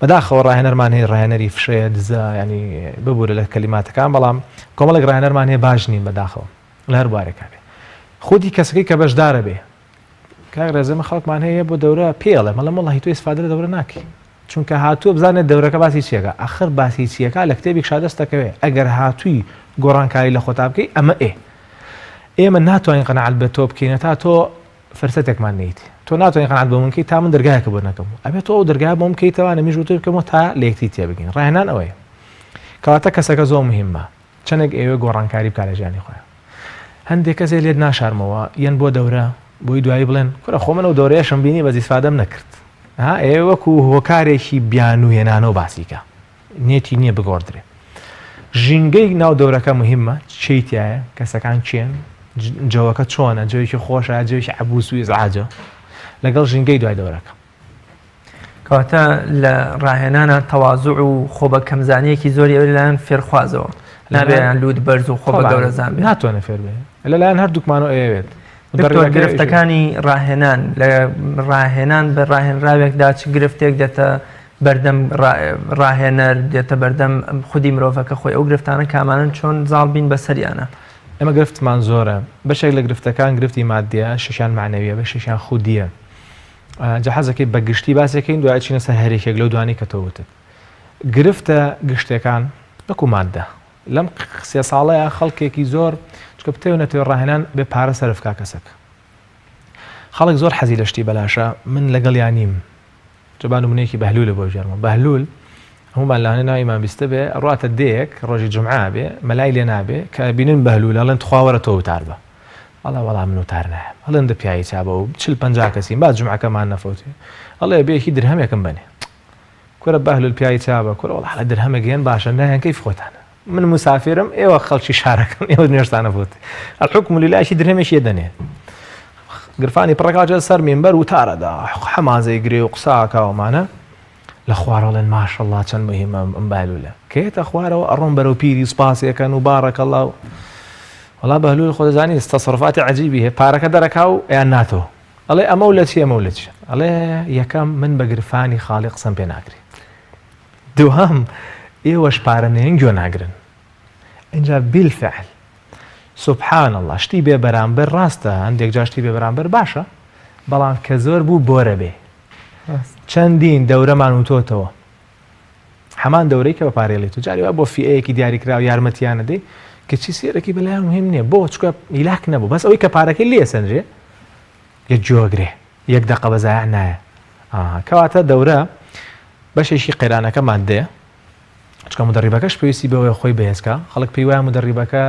بەداخەوە ڕاهێنەرمان هەیە ڕاهێنەری فشەیە دزە ینی ببوورە لە کەلیماتەکان بەڵام کۆمەڵێک ڕاهێنەرمان هەیە باش نین بەداخەوە لە هەر بوارێکا بێ خودی کەسەکەی کە بەشدارە بێ کاک ڕێزە من خەڵکمان هەیە بۆ دەورە پێڵێ مەڵم وەڵی تۆ ئیسفادە لە دەورە ناکەی چونکە هاتووە بزانێت دەورەکە باسی چیەکە ئەخر باسی چیەکە لە کتێبێک شادەست دەکەوێ ئەگەر هاتووی گۆڕانکاری لە خۆتا بکەی ئەمە ئێ ئێمە ناتوانین قەناعەت بە تۆ بکەین تا تۆ فرسەتێکمان نیت تۆ ناتوانین قەناعەت بە من بکەی تا من دەرگایەکە بۆ نەکەم ئەبێ تۆ ئەو دەرگایە بۆم بکەیتەوە نەمیش بۆ تۆ بکەمەوە تا لە یەکتری تێبگەین ڕاهێنان ئەوەیە کەواتە کەسەکە زۆر مهمە چەنێک ئەیەوێ گۆڕانکاری بکا لە ژیانی خۆیا هەندێک کەسێ لێت ناشارمەوە یەن بۆ دەورە بۆی دوایی بڵێن کورە خۆ من ئەو دەورەیەشم بینی بەس ئیسفادەم نەکرد ها ئەیەوێ وەکو هۆکارێکی بیانوو هێنانەوە باسی کە نێتی نییە بگۆڕدرێ ژینگەی ناو دەورەکە مهمە چی تایە کەسەکان کێن جەوەکە چۆنە جەوێکی خۆشە جەوێکی عەبوس و ئیزعاجە لەگەڵ ژینگەی دوای دەورەکە
کەواتە لە ڕاهێنانە تەوازوع و خۆ بە کەمزانیەکی زۆری ئەوێ لەلایەن فێرخوازەوە نابێ یان لووت بەرز و خۆ بە گەورەزان بێ
ناتوانێت فێر بێ لەلایەن هەردووکمانەوە ئەیەوێت
دکتۆر گرفتەکانی ڕاهێنان لە ڕاهێنان بە ڕاهێنراوێکدا چ گرفتێک دێتە بەردەم ڕاهێنەر دێتە بەردەم خودی مرۆڤەکە خۆی ئەو گرفتانە کامانن چۆن زاڵ بین بەسەریانە
ئێمە گرفتمان زۆرە بەشێک لە گرفتەکان گرفتی مادیە شەشیان معنەویە بەشێکیان خودیە جا حەزەکەی بە گشتی باسێکەین دوای ئەچینە سەر هەرێکێک لەو دوانەی کە تۆ وتت گرفتە گشتەکان وەکو مادە لەم سێ ساڵەیە خەڵکێکی زۆر چکە بتەوێ نەتەوێ ڕاهێنان بێ پارە سەرف کا کەسەک خەڵک زۆر حەزی لە شتی بەلاشە من لەگەڵیان نیم جا با نمونەیەکی بەهلولە بۆ بگێڕمەوە بەهلول. هەموومان لەوانەیە ناویمان بیستبێ، ئەڕواتە دێیەک ڕۆژی جومعە بێ، مەلای لێ نابێ، کە ئەبینن بەهلوول ئەڵێن تخوا وەرە تۆ وتار بە. ئەڵێ وەڵا من وتار نایەم. ئەڵێن دە پیاوی چا بە و چل پەنجا کەسین با جومعەکەمان نەفەوتێ. ئەڵێ بێ هی درهەمێکم بەنێ. کورە بەهلوول پیاوی چا بە، کورە وەڵا ئەڵێ درهەمێک هێن باشە نایەن کەیف خۆتانە. من موسافیرم ئێوە خەڵکی شارەکەن ئێوە نوێژتان نەفەوتێ. الحکم لله یەکی درهەمێکی ئەدەنێ. گرفانی پڕەکا سەر مینبەر وتارەدا حەمازەی گرێ و قسە ئەکا و ئەمانە. لە خوارەوە ئەڵێن ماشەڵڵا چەند مهمە ئەم بەهلولە کە یەتە خوارەوە ئەڕۆن بەرەو پیری سوپاسی ئەکەن و بارەکەڵا و وەڵا بەهلول خۆ دەزانی تەسەروفاتی عەجیبی هەیە پارەکە دەرەکا و ئەیان ناتەوە ئەڵێ ئەمە و لە چی ئەمە و لە چی ئەڵێ یەکەم من بە گرفانی خاڵی قسەم پێ ناکرێ دووهەم ئێوەش پارە نەیەن گوێ ناگرن ئینجا بالفعل سبحان اللە شتی بێ بەرامبەر ڕاستە هەندێک جار شتی بێ بەرامبەر باشە بەڵام کە زۆر بوو بۆرە بێ چەندین دەورەمان وتۆتەوە هەمان دەورەی کە بە پارێڵی تو جاری وا بۆ فیئەیەکی دیاریکراو یارمەتیانە دەی کەچی سێرەکی بەلایان مهم نییە بۆ چکە هیلاک نەبوو بەس ئەوەی کە پارەکەی لێ سەنرێ یەک گوێگرێ یەک دەقە بە زایع نایە کەواتە دەورە بەشێکی قەیرانەکە مادەیە چکە مدەڕیبەکەش پێویستی بەوەیە خۆی بەهێزکە خەڵک پێی وایە مدەڕیبەکە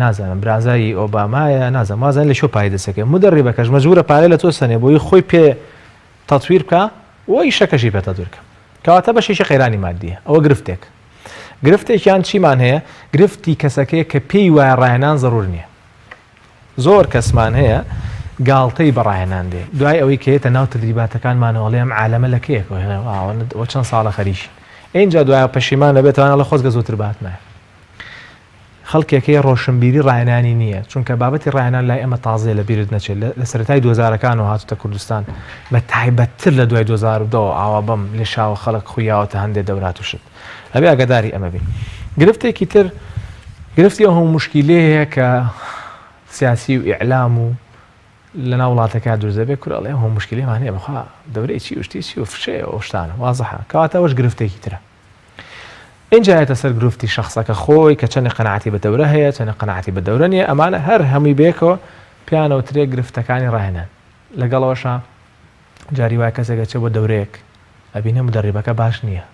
نازانم برازای ئۆبامایە نازانم وازان لە شۆ پای دەسەکە مدەڕیبەکەش مەجبورە پارە لە تۆ سەنێ بۆی خۆی پێ تەتویر بکە و ئیشەکەشی پێ تەتویر کە کەواتە بەشێکی قەیرانی مادیە ئەوە گرفتێک گرفتێکیان چیمان هەیە گرفتی کەسەکەیە کە پێی وایە ڕاهێنان زەرور نییە زۆر کەسمان هەیە گاڵتەی بە ڕاهێنان دێ دوای ئەوەی کە یەتە ناو تەدریباتەکانمانەوە ئەڵێ ئەم عالەمە لە کەیەکەوە هەیە ئەوە چەند ساڵە خەریکین ئینجا دوای پەشیمان دەبێتەوە ئەڵێ خۆزگە زووتر بهاتمایە خەڵکێک هەیە ڕۆشنبیری ڕاهێنانی نییە چونکە بابەتی ڕاهێنان لای ئێمە تازەیە لە بیرت نەچێت لە سەرەتای دووهەزارەکانەوە هاتوتە کوردستان بە تایبەتتر لە دوای 2010 ئاوا بەم لێشاوە خەڵک خویاوەتە هەندێ دەورات و شت ئەبێ ئاگاداری ئەمە بین. گرفتێکی تر گرفتی ئەو هەموو موشکیلەیە کە سیاسی و ئیعلام و لەناو وڵاتەکە دروست دەبێت کورە ئەڵێ ئەو هەموو موشکیلەمان هەیە بەخوا دەورەی چی و شتی چی و فشەیە و شتانە وازحە کەواتە ئەوەش گرفتێکی ترە ئینجا یەتە سەر گرفتی شخصەکە خۆی کە چەندێک قەناعەتی بە دەورە هەیە چەندێک قەناعەتی بە دەورە نییە ئەمانە هەر هەمووی بەیەکەوە پێیانەوترێ گرفتەکانی ڕاهێنان لەگەڵەوەشا جاری وایە کەسێک ئەچێ بۆ دەورەیەک ئەبینێ مدەڕیبەکە باش نییە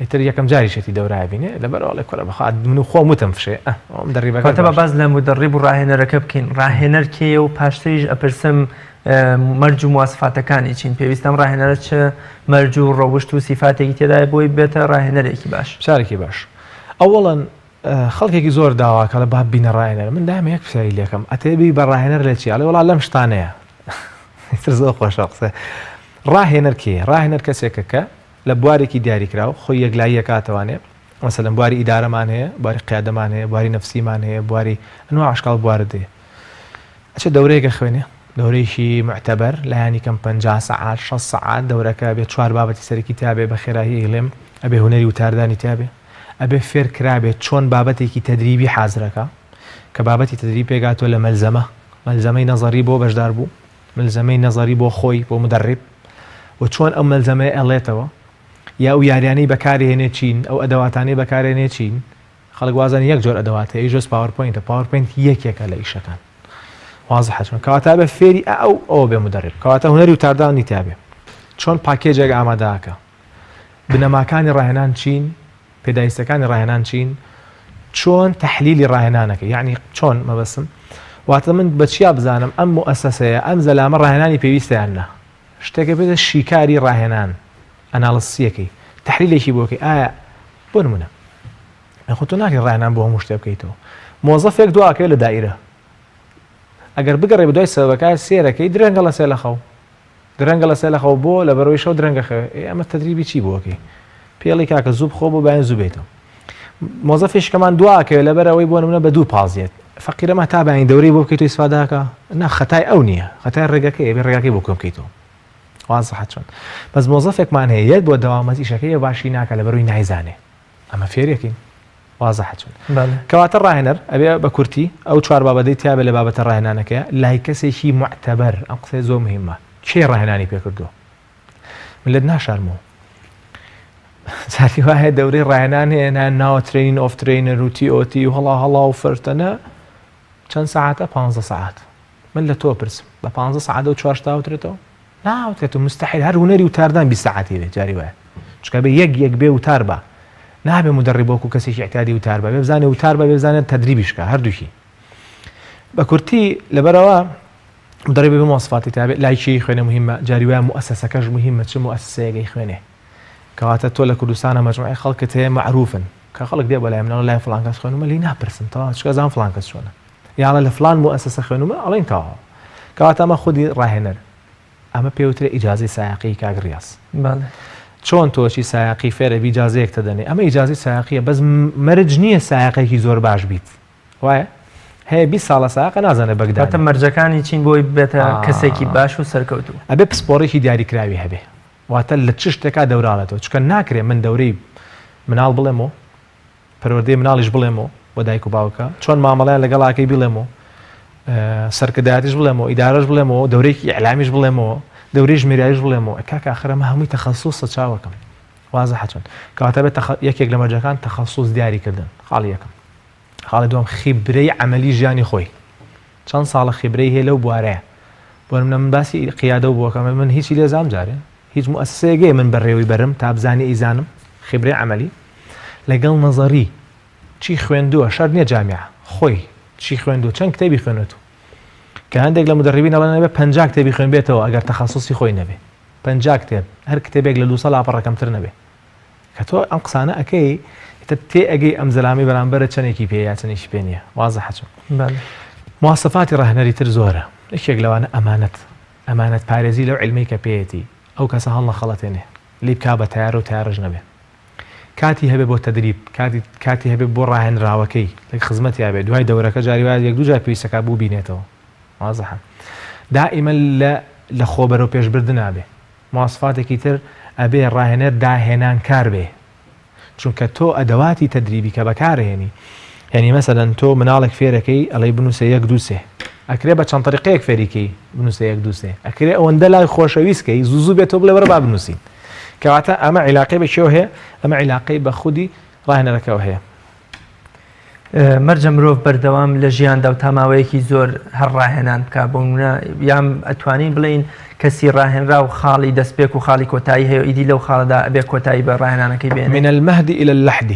ئیتر یەکەم جاریشێتی دەورە ئەبینێ لەبەر ئەوڵێ کوڕە بەخوا من و خۆم وتم فشێ ئەم دەڕیبەکە
با باس لە مدەڕیب و ڕاهێنەرەکە بکەین ڕاهێنەر کێیە و پاشتریش ئەپرسم مەرج و مواسفاتەکانی چین پێویستە ئەم ڕاهێنەرە چ مەرج و ڕەوشت و سیفاتێکی تێدایە بۆی بێتە ڕاهێنەرێکی باش
پرسیارێکی باش ئەوەڵەن خەڵکێکی زۆر داواکە ئەڵێ با ببینە ڕاهێنەر من دایمە یەک پرسیاری لێکەم ئەتەوێ ببی بە ڕاهێنەر لە چی ئەڵێ وەڵا لەم شتانەیە ئیتر زۆر خۆشە قسە ڕاهێنەر کێیە ڕاهێنەر کەسێکە کە لە بوارێکی دیاریکراو خۆی یەکلایی ئەکاتەوانێ مەسەلەن بواری ئیدارەمان هەیە بواری قیادەمان هەیە بواری نەفسیمان هەیە بواری ئەنواع ئەشکال بوارت هەیە ئەچێ دەورەیەک ئەخوێنێ دەورەیەکی معتەبەر لایەنی کەم 50 سەعات 60 سەعات دەورەکە بێ چوار بابەتی سەرەکی تابێ بە خێرایی ئەیڵێم ئەبێ هونەری وتاردانی تابێ ئەبێ فێر کرابێت چۆن بابەتێکی تەدریبی حازرەکا کە بابەتی تەدریب پێکهاتووە لە مەلزەمە، مەلزەمەی نەزەری بۆ بەشداربوو، مەلزەمەی نەزەری بۆ خۆی بۆ مدەڕیب و چۆن ئەو مەلزەمەیە ئەڵێتەوە یا ئەو یاریانەی بەکارێنێ چین، ئەو ئەدەواتانەی بەکارێنێ چین، خەڵک وازانێ یەک جۆر ئەدەوات هەیە ئەویش بەس PowerPoint ە، PowerPoint یەکێکە لە ئیشەکان. وازحە چۆن کەواتە ئەبێ فێری ئەو ئەوە بێ مدەڕیب کەواتە هونەری وتاردانی تیابێ چۆن package ێک ئامادەکە بنەماکانی ڕاهێنان چین؟ پێداویستەکانی ڕاهێنان چین؟ چۆن تەحلیلی ڕاهێنانەکە یعنی چۆن مەبەستم واتە من بە چیا بزانم ئەم موئەسەسەیە ئەم زەلامە ڕاهێنانی پێویستە یان نا شتێکە بێتە شیکاری ڕاهێنان analysis ەکەی تەحلیلێکی بۆکەی ئایا بۆ نمونە خۆ تۆ ناکەی ڕاهێنان بۆ هەموو شتێ بکەیتەوە مۆزەفێک دواکەوێت لە دائیرە ئەگەر بگەڕێ بە دوای سەبەکە سێرەکەی درەنگە لە سێ لە خەو درەنگە لە سێ لە خەو بۆ لەبەرەوەی شەو درەنگە خەوێ ئێ ئەمە تەدریبی چی بۆ ئەکەی پێڵی کاکە زوو بخۆ بۆ بەیان زوو بێتەوە مۆزەفیش کەمان دواکەوێ لەبەر ئەوەی بۆ نمونە بە دوو پازیەت فەقیرەمە تا بەیانی دەورەی بۆ بکەیت و ئیسفاداکە نا خەتای ئەو نییە خەتای ڕێگەکەی بێ ڕێگاکەی بۆ کۆم بکەیتەوە وازحە چۆن بەس مۆزەفێکمان هەیە یەت بۆ دەوامەت ئیشەکەی باشی ناکە لەبەروی نایزانێ ئەمە فێرێکین وازحە چون کەواتە ڕاهێنەر ئەبێ بە کورتی ئەو چوار بابەتەی تیابێ لە بابەتە ڕاهێنانەکەیە لای کەسێکی معتەبەر ئەم قسەیە زۆر مهمە کێ ڕاهێنانی پێکردووە من لێت ناشارمەوە جاری وایە دەورەی ڕاهێنان هەیە ناوە training of trainer و TOT و هەڵا هەڵا و فەرتەنە چەند سەعاتە پ سەعات من لە تۆ پرسم بە پ سەعات و چوار شتاوترێتەوە ناوتێت و مستحیل هەر هونەری وتاردان 20 سەعاتی بێت جاری وایە. چونکە ئەبێ یەک یەک بێ وتار با. نابێ مودەڕیب وەکو کەسێکی ئیعتیادی وتار با، بێ بزانێ وتار با، بێ بزانێ تەدریبیش کا، هەردووکی. بە کورتی لەبەرئەوە مودەڕیب بێ مواسفاتی تابێ، لای کێی خوێنێ موهیمە، جاری وایە موئەسەسەکەش موهیمە چ موئەسەسەیەک ئەیخوێنێ. کەواتە تۆ لە کوردستانا مەجموعەی خەڵکت هەیە مەعروفن، کە خەڵک دێ بۆ لای من ئەڵێ لای فڵان کەس خوێنومە لێی ناپرسم تەواو چونکە ئەزانم فڵان کەس چۆنە. یا ئەڵێ لە فڵان موئەسەسە خوێنومە ئەڵێین تەواو. کەواتە ئەمە خودی ڕاهێنەر. ئەمە پێوترێ ئیجازەی سایەقی کاک ڕیاز.
بەڵێ.
چۆن تۆ چی سایەقی فێرەبی ئیجازەیەک تەدەنێ ئەمە ئیجازەی سایەقیە بەس مەرج نییە سایەقێکی زۆر باش بیت وایە هەیە 20 ساڵە سایەقە نازانێ
بەگدانێ. واتە مەرجەکانی چین بۆی ببێتە کەسێکی باش و سەرکەوتوو؟
ئەبێ پسپۆڕێکی دیاریکراوی هەبێ واتە لە چ شتێکا دەوراڵێتەوە چونکە ناکرێ من دەورەی مناڵ بڵێمەوە پەروەردەی مناڵیش بڵێمەوە بۆ دایک و باوکە چۆن مامەڵەیان لەگەڵ ئاکەی بیڵێمەوە سەرکردایەتیش بڵێمەوە ئیدارەش بڵێمەوە دەورێکی ئیعلامیش بڵێمەوە دەورەی ژمێریاریش بڵێمەوە کاکە ئاخر ئەمە هەمووی تەخەسوسە چاوەکەم وازحە چۆن کەواتە بێت یەکێک لە مەرجەکان تەخەسوس دیاری کردن خاڵی یەکەم خاڵی دووەم خیبرەی عەمەلی ژیانی خۆی چەند ساڵە خیبرەی هەیە لەو بوارەیە بۆ نمونە من باسی قیادە و بۆکەم من هیچی لێ زام جارێ هیچ موئەسسەیەک هەیە من بەڕێوەی بەرم تا بزانی ئەیزانم خیبرەی عەمەلی لەگەڵ نەزەری چی خوێندووە شەرت نییە جامیعە خۆی چی خوێندووە چەند کتێبی خوێنێتەوە کە هەندێک لە مدەڕیبین ئەڵێن ئەبێ 50 کتێبی خوێنبێتەوە ئەگەر تەخەسوسی خۆی نەبێ 50 کتێب هەر کتێبێک لە 200 لاپەڕە کەمتر نەبێ کە تۆ ئەم قسانە ئەکەی ئیتر تێ ئەگەی ئەم زەلامەی بەرامبەرت چەنێکی پێ یا چەنێکی پێ نییە وازحە چۆن
بەڵێ.
مواسەفاتی ڕاهێنەری تر زۆرە یەکێک لەوانە ئەمانەت ئەمانەت پارێزی لەو عیلمەی کە پێیەتی ئەو کەسە هەڵنەخەڵەتێنێ لێی بکا بە تەیارە و تەیارەش نەبێ کاتی هەبێ بۆ تەدریب کاتی کاتی هەبێ بۆ ڕاهێنراوەکەی لە خزمەتیا بێ دوای دەورەکە جاری وایە یەک دوو جار پێویستەکا بوو بینێتەوە وازحە دائیمەن لە لە خۆ بەرەو پێشبردنا بێ مواسفاتێکی تر ئەبێ ڕاهێنەر داهێنانکار بێ چونکە تۆ ئەدەواتی تەدریبی کە بەکارهێنی یعنی مەسەلەن تۆ مناڵێک فێرەکەی ئەڵێی بنووسە یەک دوو سێ ئەکرێ بە چەند طریقەیەک فێری کەی بنووسە یەک دوو سێ ئەکرێ ئەوەندە لای خۆشەویست کەی زوو زوو بێتەوە بڵێ وەرە با بنووسین کەواتە ئەمە عیلاقەی بە کێوە هەیە ئەمە عیلاقەی بە خودی ڕاهێنەرەکەوە هەیە.
مەرجە مرۆڤ بەردەوام لە ژیاندا و تا ماوەیەکی زۆر هەر ڕاهێنان بکا بۆ نمونە یان ئەتوانین بڵێین کەسی ڕاهێنراو خاڵی دەستپێک و خاڵی کۆتایی هەیە و ئیدی لەو خاڵەدا ئەبێ کۆتایی بە ڕاهێنانەکەی بێنێ
من المهد الى اللحد.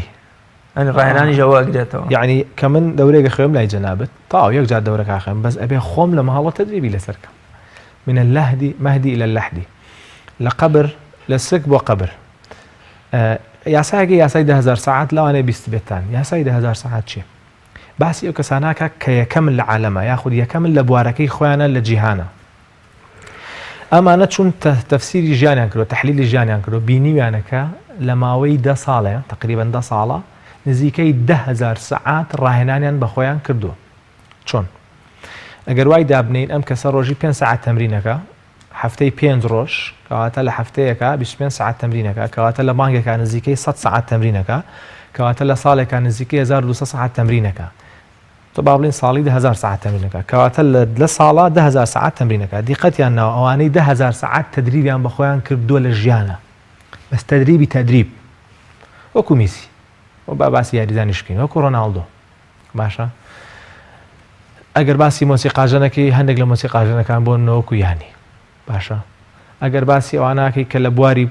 یانی ڕاهێنانیش ئەوە ئەگرێتەوە.
یەعنی کە من دەورەیەک ئەخوێنم لای جەنابت تەواو یەک جار دەورەکە ئەخوێنم بەس ئەبێ خۆم لە ماڵەوە تەدریبی لەسەر کەم من اللحد مهد الى اللحد لە قەبر لە سک بۆ قەبر یاسایەکە یاسای 10هزار سەعات لەوانەیە بیستبێتتان یاسای 10هزار سەعات چیە باسی ئەو کەساناکە کە یەکەمن لە عالەمە یاخود یەکەمن لە بوارەکەی خۆیانە لە جیهانە ئەمانە چون تەفسیری ژیانیان کردو تحلیلی ژیانیان کردو بینیویانەکە لە ماوەی دە ساڵێ تقریبا دە ساڵە نزیکەی 10هزار سەعات ڕاهێنانیان بە خۆیان کردووە چۆن ئەگەر وای دابنین ئەم کەسە ڕۆژی پێ سەعات تەمرینەکە هەفتەی پێنج ڕۆژ، کەواتە لە هەفتەیەکا 25 سەعات تەمرین ئەکا، کەواتە لە مانگێکا نزیکەی 100 سەعات تەمرین ئەکا، کەواتە لە ساڵێکا نزیکەی 1200 سەعات تەمرین ئەکا. تۆ با بڵێین ساڵی 10000 سەعات تەمرین ئەکا، کەواتە لە لە ساڵا 10000 سەعات تەمرین ئەکا. دیقەتیان ناوە ئەوانەی 10000 سەعات تەدریبیان بە خۆیان کردووە لە ژیانا. بەس تەدریبی تەدریب. وەکو میسی. و با باسی یاریزانیش بکەین. وەکو ڕۆناڵدۆ. باشە ئەگەر باسی مۆسیقاژەنەکەی هەندێک لە مۆسیقاژەنەکان بۆ نۆکو یانی باشە ئەگەر باسی ئەواناکەی کە لە بواری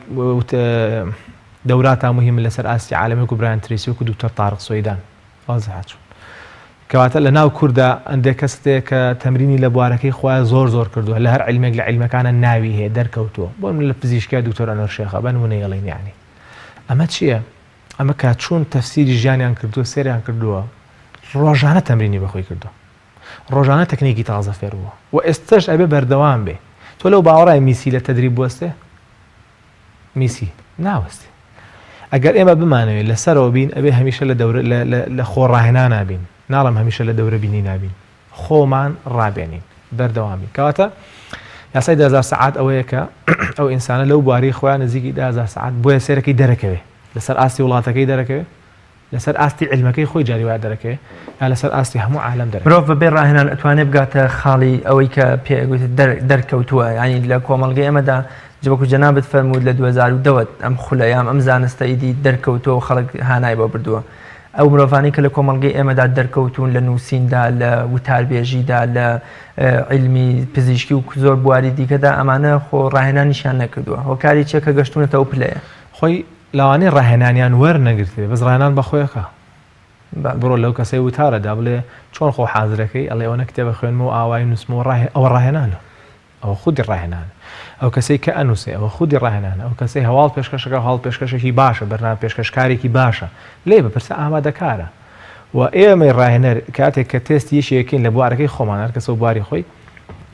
دەوراتا مهم لەسەر ئاستی عالەمی و برایان تریسی وەکو دکتۆر تارق سۆیدان وازحە چون کەواتە لە ناو کووردا ئەندێک کەس تێ کە تەمرینی لە بوارەکەی خۆیان زۆر زۆر کردووە لە هەر علمێک لە علمەکانە ناوی هەیە دەرکەوتووە بۆ من لە پزیشکیا دکتۆر ئەنوەر شێخە بە نمونە یڵین یعنی ئەمە چییە؟ ئەمە کە چوون تەفسیری ژیانیان کردووە سەیریان کردووە ڕۆژانە تەمرینی بەخۆی کردووە ڕۆژانە تەکنیکی تازە فێر بووە و ئێستش ئەبێ بەردەوام بێ تۆ لەو باوەڕای میسی لە تەدریب بوەستێ میسی ناوەستێ ئەگەر ئێمە بمانەوێت لەسەرەوە بین ئەبێ هەمیشە لە دەورە لە خۆ ڕاهێنانا بین ناڵم هەمیشە لە دەورە بینی نابین خۆمان ڕابێنین بەردەوام بین کەواتە یاسای 10هزار سەعات ئەوەیە کە ئەو ئینسانە لەو بواری خۆیان نزیکی 10هزار سەعات بۆیە سێرەکەی دەرەکەوێ لەسەر ئاستی وڵاتەکەی دەرەکەوێ لەسەر ئاستی علمەکەی خۆی جاری وایە دەرەکەوێ یا لەسەر ئاستی هەموو عالەم دەرەکەوێ.
مرۆڤ بەبێ ڕاهێنان ئەتوانێ بگاتە خاڵی ئەوەی کە پێ ئەگوترێت دەر دەرکەوتووە یانی لە کۆمەڵگەی ئێمەدا وەکو جەنابت فەرمووت لە 2010 وە ئەم خولە یان ئەم زانستە ئیدی دەرکەوتووە و خەڵک هانای بۆ بردووە ئەو مرۆڤانەی کە لە کۆمەڵگەی ئێمەدا دەرکەوتوون لە نووسیندا، لە وتاربێژیدا، لە عیلمی پزیشکی و زۆر بواری دیکەدا ئەمانە خۆ ڕاهێنانیشیان نەکردووە. هۆکاری چیە کە گەشتوونەتە ئەو پلەیە؟
خۆی لەوانەیە ڕاهێنانیان وەرنەگرتبێ بەس ڕاهێنان بە خۆیەکە. بڕۆ لەو کەسەی وتارە دا بڵێ چۆن خۆ حازرەکەی ئەڵێ ئەوەنە کتێبە خوێنمەوە ئاوای نووسمەوە ڕاهێ ئەوە ڕاهێنانە. ئەوە خودی ڕاهێنانە. ئەو کەسەی کە ئەنووسێ ئەوە خودی ڕاهێنانە. ئەو کەسەی هەواڵ پێشکەشەکە هەواڵ پێشکەشێکی باشە، بەرنامە پێشکەشکارێکی باشە. لێی بپرسە ئامادەکارە. و ئێمەی ڕاهێنەر کاتێک کە تێستی یەکێکین لە بوارەکەی خۆمان هەر کەسە و بواری خۆی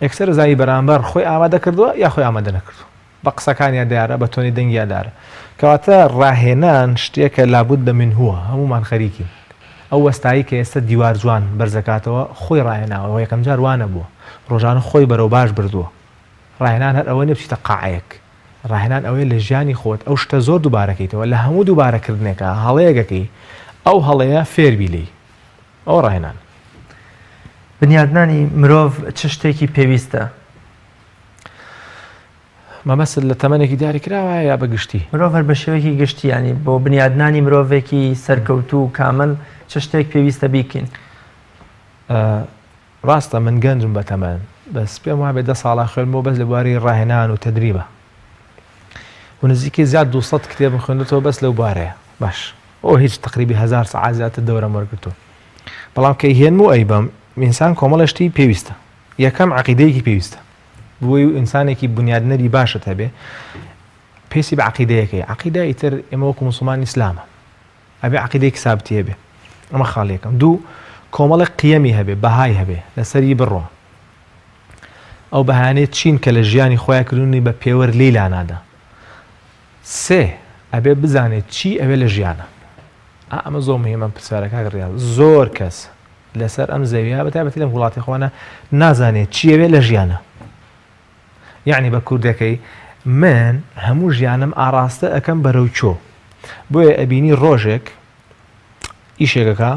یەکسەر زانی بەرامبەر خۆی ئامادە کردووە یا خۆی ئامادە نەکردووە. بە قسەکانیا دیارە، بە تۆنی دەنگیا دیارە. کەواتە ڕاهێنان شتێکە لابد منه هەموومان خەریکین. ئەو وەستایەی کە ئێستا دیوار جوان بەرزەکاتەوە خۆی ڕاهێناوە و یەکەمجار وا نەبووە. ڕۆژانە خۆی بەرەو باش بردووە. ڕاهێنان هەر ئەوە نیە بچیتە قاعەیەک. ڕاهێنان ئەوەیە لە ژیانی خۆت ئەو شتە زۆر دووبارەکەیتەوە، لە هەموو دووبارەکردنێکا هەڵەیەک ئەکەی، ئەو هەڵەیە فێربی لێی. ئەوە ڕاهێنانە.
بنیادنانی مرۆڤ چ شتێکی پێویستە؟
مەبەستت لە تەمەنێکی دیاریکراوە یا بە گشتی؟
مرۆڤ هەر بە شێوەیەکی گشتی یانی بۆ بنیادنانی مرۆڤێکی سەرکەوتوو و کامل چ شتێک پێویستە بیکەین؟
ڕاستە من گەنجم بە تەمەن بەس پێم وابێ دە ساڵە خوێنمەوە بەس لە بواری ڕاهێنان و تەدریبە و نزیکەی زیاد 200 کتێبم خوێندێتەوە بەس لەو بارەیە باش ئەو هیچ تقریبی هزار سەعات زیاتر دەورەم وەرگرتووە بەڵام کە هێنم و ئەیبەم ئینسان کۆمەڵە شتی پێویستە یەکەم عەقیدەیەکی پێویستە بۆی و ئینسانێکی بنیادنەری باشت هەبێ پێویستی بە عەقیدەیەکەی عەقیدە ئیتر ئێمە وەکو موسڵمان ئیسلامە ئەبێ عەقیدەیەکی سابتی هەبێ ئەمە خاڵی یەکەم دوو کۆمەڵێک قیەمی هەبێ بەهای هەبێ لەسەری بڕۆ ئەو بەهانەی چین کە لە ژیانی خۆیان کردوونی بە پێوەر لێی لانادا سێ ئەبێ بزانێت چی ئەوێ لە ژیانە ئەمە زۆر مهمە پرسیارە کاک ڕیاض زۆر کەس لەسەر ئەم زەویە بە تایبەتی لەم وڵاتی خۆمانە نازانێت چی ئەوێ لە ژیانە یعنی بە کوردەکەی من هەموو ژیانم ئاراستە ئەەکەم بەرەو چۆ بۆیە ئەبینی ڕۆژێک ئیشێکەکە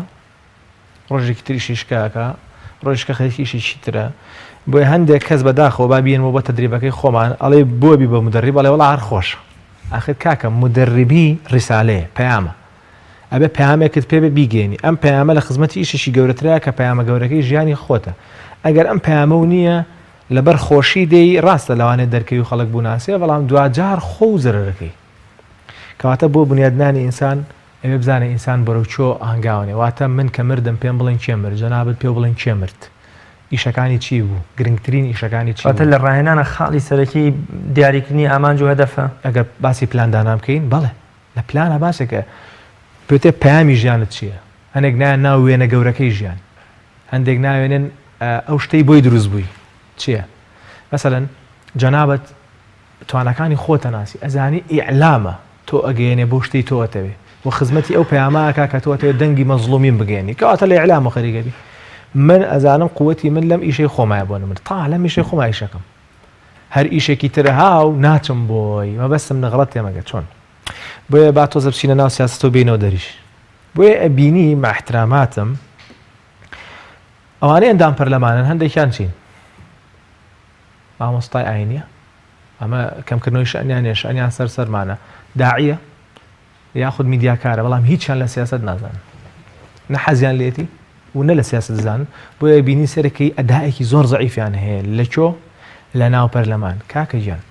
ڕۆژێکی تریشی شکاکە ڕۆژکە خەریکی ئیشێکی ترە بۆیە هەندێک کەس بەداخەوە با بیێنمەوە بە تەدریبەکەی خۆمان ئەڵێ بۆ بی بە مدەڕیب ئەڵێ وەڵا هەر خۆشە ئاخر کاکە مدەڕیبی ڕیسالەیە پەیامە ئەبێ پەیامێکت پێ بێ بیگەیەنی ئەم پەیامە لە خزمەتی ئیشێکی گەورەترە کە پەیامە گەورەکەی ژیانی خۆتە ئەگەر ئەم پەیامە و نییە لەبەر خۆشی دێی ڕاستە لەوانەیە دەرکەوی و خەڵک بوناسێ بەڵام دواجار خۆ و زەرەرەکەی کەواتە بۆ بنیادنانی ئینسان ئەبێ بزانێ ئینسان بەرەو کوێ هەنگاوەنێ واتە من کە مردم پێم بڵێن کێ مرد جەنابت پێ بڵێن کێ مرد ئیشەکانی چی بوو گرنگترین ئیشەکانی چی
واتە لە ڕاهێنانە خاڵی سەرەکی دیاریکردنی ئامانج و هەدەفە
ئەگەر باسی پلاندانان بکەین بەڵێ لە پلانە باسێکە پێتێ پەیامی ژیانت چییە هەنێک نایان ناو وێنە گەورەکەی ژیان هەندێک ناوێنن ئەو شتەی بۆی دروست بووی چییە مەسەلەن جەنابەت تواناکانی خۆت ئەناسی ئەزانی ئیعلامە تۆ ئەگەیەنێ بۆ شتەی تۆ ئەتەوێ و خزمەتی ئەو پەیامە ئەکا کە تۆ ئەتەوێ دەنگی مەزڵومین بگەیەنی کەواتە لە ئیعلامە خەریکە بی من ئەزانم قوتی من لەم ئیشەی خۆمایە بۆ من تا لەم ئیشەی خۆما ئیشەکەم هەر ئیشێکی تر هاو ناچم بۆی مەبەستم نەغڵەت تێمەگە چۆن بۆیە با تۆزە بچینە ناو سیاسەتەوە بینەوە دەریش بۆیە ئەبینی مع احتراماتم ئەوانەی ئەندام پەرلەمانن هەندێکیان چین مامۆستای ئاینیە ئەمە کەمکردنەوەی شەنیان نیە شەنیان سەر سەرمانە داعیە یاخود میدیاکارە بەڵام هیچیان لە سیاست نازانن نە حەزیان لێتی و نە لە سیاست زان بۆیە بینی سەرەکەی ئەدایەکی زۆر زەعیفیان هەیە لە کۆ لە ناو پەرلەمان کاکە گیان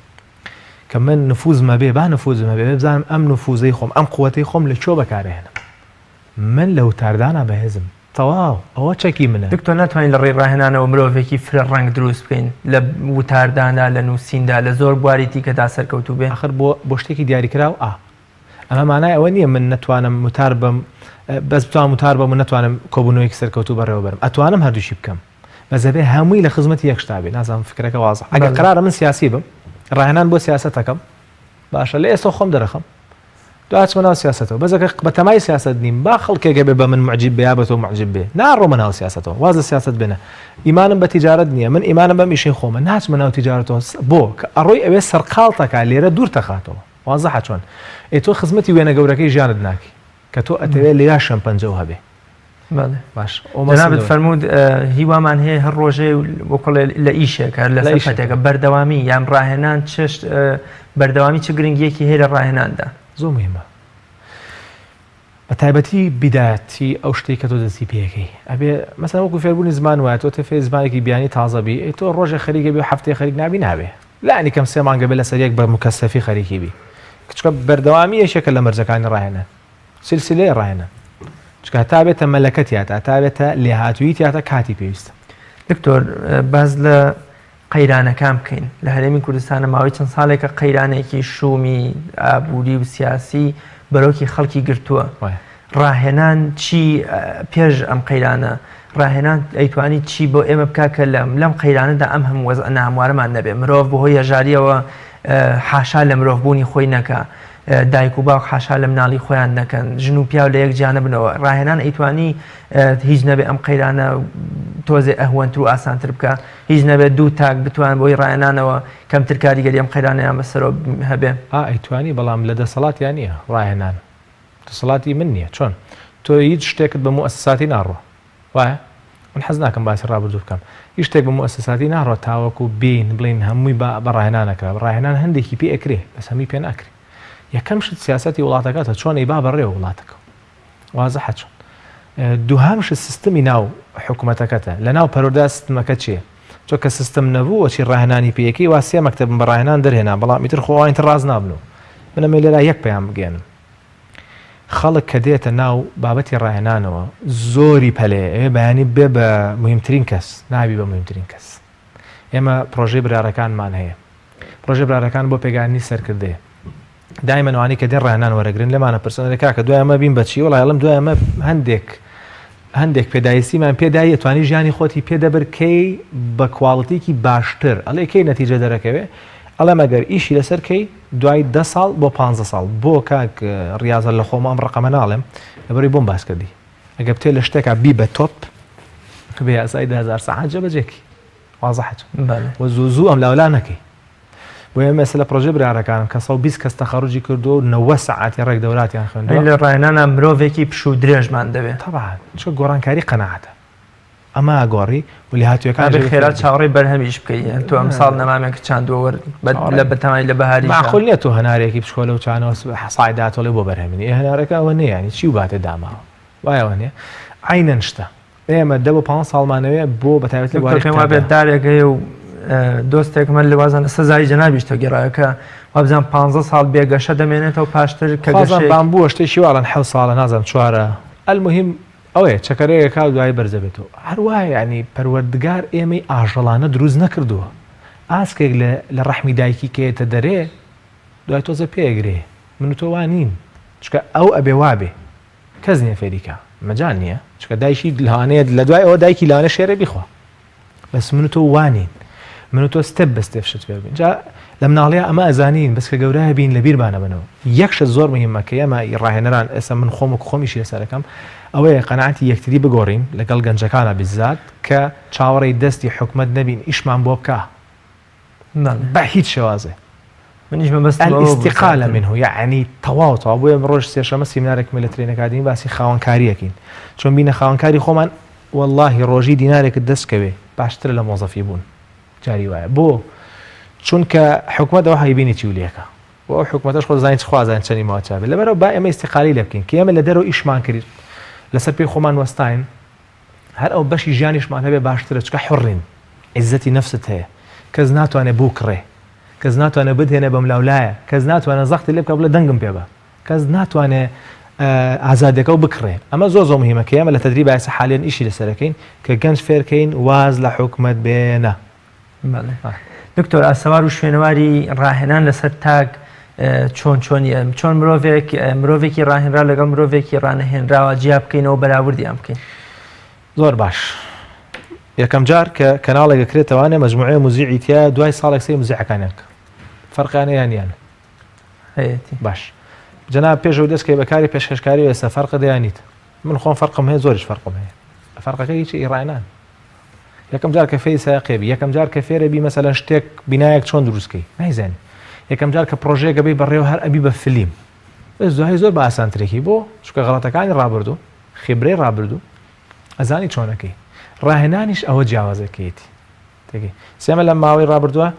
کە من نفوزمە بێ با نفوزمە بێ بزانم ئەم نفوزەی خۆم ئەم قوتەی خۆم لە کۆ بەکارهێنم من لە وتاردانا بەهێزم تەواو ئەوە چەکی منە.
دکتۆر ناتوانین لە ڕێی ڕاهێنانەوە مرۆڤێکی فرە ڕەنگ دروست بکەین لە وتارداندا لە نووسیندا لە زۆر بواری تیکەدا سەرکەوتوو بێ؟
ئاخر بۆ بۆ شتێکی دیاریکراو ئا. ئەمە مانای ئەوە نییە من نەتوانم وتار بەم بەس بتوانم وتار بەم و نەتوانم کۆبوونەوەیەکی سەرکەوتوو بەڕێوە بەرم ئەتوانم هەردووکی بکەم بەس ئەبێ هەمووی لە خزمەتی یەک شتا بێ نازانم فکرەکە وازحە ئەگەر قەرارە من سیاسی بم ڕاهێنان بۆ سیاسەت ئەکەم باشە لە ئێستا خۆم دەرەخەم دو ئەچمە ناو سیاسەتەوە بەس ئەگەر بەتەمای سیاسەت نیم با خەڵکێک هەبێ بە من معجیب بێ یا بە تۆ معجیب بێ ناڕۆمە ناو سیاسەتەوە واز لە سیاسەت بێنە ئیمانم بە تیجارەت نییە من ئیمانم بەم ئیشەی خۆمە ناچمە ناو تیجارەتەوە بۆ کە ئەڕۆی ئەوێ سەرقاڵتەکا لێرە دوور تەخاتەوە وازحە چۆن ئێ تۆ خزمەتی وێنە گەورەکەی ژیانت ناکەی کە تۆ ئەتەوێ لێرا شوێن پەنجەو هەبێ
بەڵێ باش جەنابت فەرموود هیوامان هەیە هەر ڕۆژێ وەکڵێ لە ئیشێک هەر لە سەفەتێکە بەردەوامی یان ڕاهێنان چشت بەردەوامی چ گرنگیەکی هەیە لە ڕاهێناندا؟
زۆر مهمە بە تایبەتی بیدایەتی ئەو شتێک کە تۆ دەستی پێەکەی ئەبێ مەسەن وەکو فێربوونی زمان وایە تۆ تێ فێری زمانێکی بیانی تازە بی ئەی تۆ ڕۆژێ خەریکە بی و هەفتەیە خەریک نابی نابێ لانی کەم سێ مانگە بێ لەسەر یەک بە مکەسەفی خەریکی بی. کچکە بەردەوامی یەکێکە لە مەرجەکانی ڕاهێنان سلسلەی ڕاهێنان چکە تا بێتە مەلەکە تیاتا تا بێتە لێهاتوویی تیاتا کاتی پێویستە.
دکتۆر باس لە قەیرانەکان بکەین لە هەرێمی کوردستانە ماوەی چەند ساڵێکە قەیرانێکی شومی ئابووری و سیاسی بەرۆکی خەڵکی گرتووە ڕاهێنان چی پێش ئەم قەیرانە ڕاهێنان ئەیتوانی چی بۆ ئێمە بکە کە لەم لەم قەیرانەدا ئەم هەموو وەزعە ناهەموارەمان نەبێ مرۆڤ بەهۆی هەژاریەوە حاشا لە مرۆڤبوونی خۆی نەکا دایک و باوک حاشا لە مناڵی خۆیان نەکەن ژن و پیاو لە یەک جیا نەبنەوە ڕاهێنان ئەیتوانی هیچ نەبێ ئەم قەیرانە تۆزێ ئەهوەنتر و ئاسانتر بکە هیچ نەبێت دوو تاک بتوان بۆی ڕاهێنانەوە کەمتر کاریگەری ئەم قەیرانەیان بەسەرەوە هەبێ.
ئا ئەیتوانی بەڵام لە دەسەڵاتیا نییە ڕاهێنان دەسەڵاتی من نییە چۆن تۆ هیچ شتێکت بە موئەسەساتی ناڕوا وایە؟ من حەز ناکەم باسی ڕابردوو بکەم هیچ شتێک بە موئەسەساتی ناڕوا تاوەکو بێین بڵێین هەمووی بە بە ڕاهێنان ئەکرا ڕاهێنان هەندێکی پێ ئەکرێ بەس هەمووی پێ ناکرێ یەکەم شت سیاسەتی وڵاتەکەتە چۆن ئەیبا بەڕێوە وڵاتەکە وازحە چۆن دووهەم شت سیستمی ناو حکوومەتەکەتە لە ناو پەروەردە سیستمەکە چییە چۆ کە سیستم نەبوو وەچی ڕاهێنانی پێیەکەی وا سێ مەکتەبم بە ڕاهێنان دەرهێنا بەڵام ئیتر خۆ ئەوانی تر ڕاست نابن و من ئەمەی لێرا یەک پەیام بگەیەنم خەڵک کە دێتە ناو بابەتی ڕاهێنانەوە زۆری پەلەیە ئەوێ بەیانی بێ بە مهمترین کەس نابی بە مهمترین کەس ئێمە پرۆژەی برارەکانمان هەیە پرۆژەی برارەکان بۆ پێگەیاندنی سەرکردەیە دایمەن ئەوانەی کە دێن ڕاهێنان وەرەگرن لێمانە پرسن ئەرێ کاکە دوای ئەمە بین بەچی وەڵا ئەڵێم دوای ئەمە هەندێک هەندێک پێداویستیمان پێدایی ئەتوانی ژیانی خۆتی پێ دەبر کەی بە quality ێکی باشتر ئەڵێ کەی نەتیجە دەرەکەوێ ئەڵێم ئەگەر ئیشی لەسەر کەی دوای دە ساڵ بۆ پ ساڵ بۆ کاک ڕاضە لە خۆم ئەم ڕقەمە ناڵێم لەبەری بۆم باس کردی ئەگە بتێ لە شتێکا بی بە تۆپ بە یاسای 2000 سەعات جێبەجێکی وازحە و زوو زوو ئەم لاولا نەکەی بۆیە ئێمە ئێستا لە پرۆژەی برارەکانم کە 120 کەس تەخەڕوجی کردووە و 90 سەعاتی ڕێک دەوراتیان خوێندووە.
لە ڕاهێنانا مرۆڤێکی پشوو درێژمان دەوێ.
تەبعەن چونکە گۆڕانکاری قەناعەتە ئەمە ئەگۆڕی و لێهاتوویەکان
نابێ خێرا چاوەڕێی بەرهەمیش بکەی یان تۆ ئەمساڵ نەمامێکت چاندووە وەر لە بەتەمای لە بەهاریشا.
مەعقول نییە تۆ هەنارێکی بچکۆلە و چانەوە سای داتۆڵێ بۆ بەرهەمینی ئێ هەنارەکە ئەوە نییە یانی چی و باتێ داماوە وایە وانیە عەینەن شتە. ئێمە دە بۆ پانزە ساڵمان ئەوێ بۆ بە تایبەتی لە بواری
پێم وابێت دارێک هەیە و دۆستێکم هەر لە وازان لەسەر زاری جەنابیش تۆ گێڕایە کە وابزانم پانزە ساڵ بێ گەشە دەمێنێتەوە پاشتر کە
خوازان
گەشەیەک
بامبووە شتێکی وا ئەڵێن حەوت ساڵە نازانم چوارە المهم ئەوەیە چەکەرەیەک ئەکا و دوایی بەرز دەبێتەوە هەر وایە یانی پەروەردگار ئێمەی ئاژەڵانە دروست نەکردووە ئاسکێک لە لە ڕەحمی دایکی کە یەتە دەرێ دوای تۆزێ پێ ئەگرێ من و تۆ وا نین چونکە ئەو ئەبێ وابێ کەس نیە فێری کا مەجال نیە چونکە دایکی لەوانەیە لە دوای ئەوە دایکی لەوانەیە شێرێ بیخوا بەس من و تۆ وانین من و تۆ step بە step شت فێر بین جا لە مناڵیا ئەمە ئەزانین بەس کە گەورە بین لە بیرمانە بنەوە یەک شت زۆر مهمە کە ئێمە ڕاهێنەران ئێستا من خۆم و خۆمیشی لەسەرەکەم ئەوەیە قەناعەتی یەکتری بگۆڕین لەگەڵ گەنجەکانە بالذات کە چاوەڕێی دەستی حکومەت نەبین ئیشمان بۆ بکا بە هیچ شێوازێ
منیش مەبەستم
ئەوە بوو الاستقالە منه یەعنی تەواو تەواو بۆیە ڕۆژ سێشەمە سیمینارێکم لە ترین ئەکادیمی باسی خاوەنکاریەکەین چۆن بینە خاوەنکاری خۆمان واللهی ڕۆژی دینارێکت دەست کەوێ باشترە لە مۆزەفی بوون جاری وایە بۆ چونکە حکومەت ئەوە هەیبینی چی و لێکە و ئەو حکومەتەش خۆ زانین چ خوازان چەنی ماوە چابێت لەبەرەوە با ئێمە ئیستیقالی لێ بکەین کە ئێمە لە دەرەوە ئیشمان کرد لەسەر پێی خۆمان وەستاین هەر ئەو بەشی ژیانیشمان هەبێ باشترە چکە حوڕین عیزەتی نەفست هەیە کەس ناتوانێ بوکڕێ کەس ناتوانێ بتهێنێ بەملاولایە کەس ناتوانێ زەختی لێ بکا بڵێ دەنگم پێ بە کەس ناتوانێ ئازادەکە و بکڕێ ئەمە زۆر زۆر مهمە کە ئێمە لە تەدریب ئێستا حالیەن ئیشی لەسەرەکەین کە گەنج فێرکەین واز لە حکومەت بێنە.
بەڵێ دکتۆر ئاسەوار و شوێنەواری ڕاهێنان لەسەر تاک چۆن چۆنیە چۆن مرۆڤێک مرۆڤێکی ڕاهێنرا لەگەڵ مرۆڤێکی ڕانەهێنراوە جیا بکەینەوە بەراوردیان بکەین
زۆر باش یەکەم جار کە کەناڵێک کرێتەوانێ مەجموعەیە موزیعی تیا دوای ساڵێک سەی موزیعەکانیان کە فەرقیانە یان یان
هەیەتی
باش جەناب پێشەوە دەستکەی بەکاری پێشکەشکاری ئێستا فەرقە دەیانیت من خۆم فەرقم هەیە زۆریش فەرقم هەیە فەرقەکە هیچ ئیڕانان یەکەم جار کە فێری سایەقێ بی یەکەم جار کە فێرە بی مەسەلەن شتێک بینایەک چۆن دروست کەی نایزانی یەکەم جار کە پرۆژەیەک ئەبەی بەڕێوە هەر ئەبی بە فلیم بەس دوای زۆر بە ئاسانترێکی بۆ چونکە غەڵەتەکانی ڕابردوو خیبرەی ڕابردوو ئەزانی چۆنەکەی ڕاهێنانیش ئەوە جیاوازەکەیەتی تێگەی سێمە لە ماوەی ڕابردووە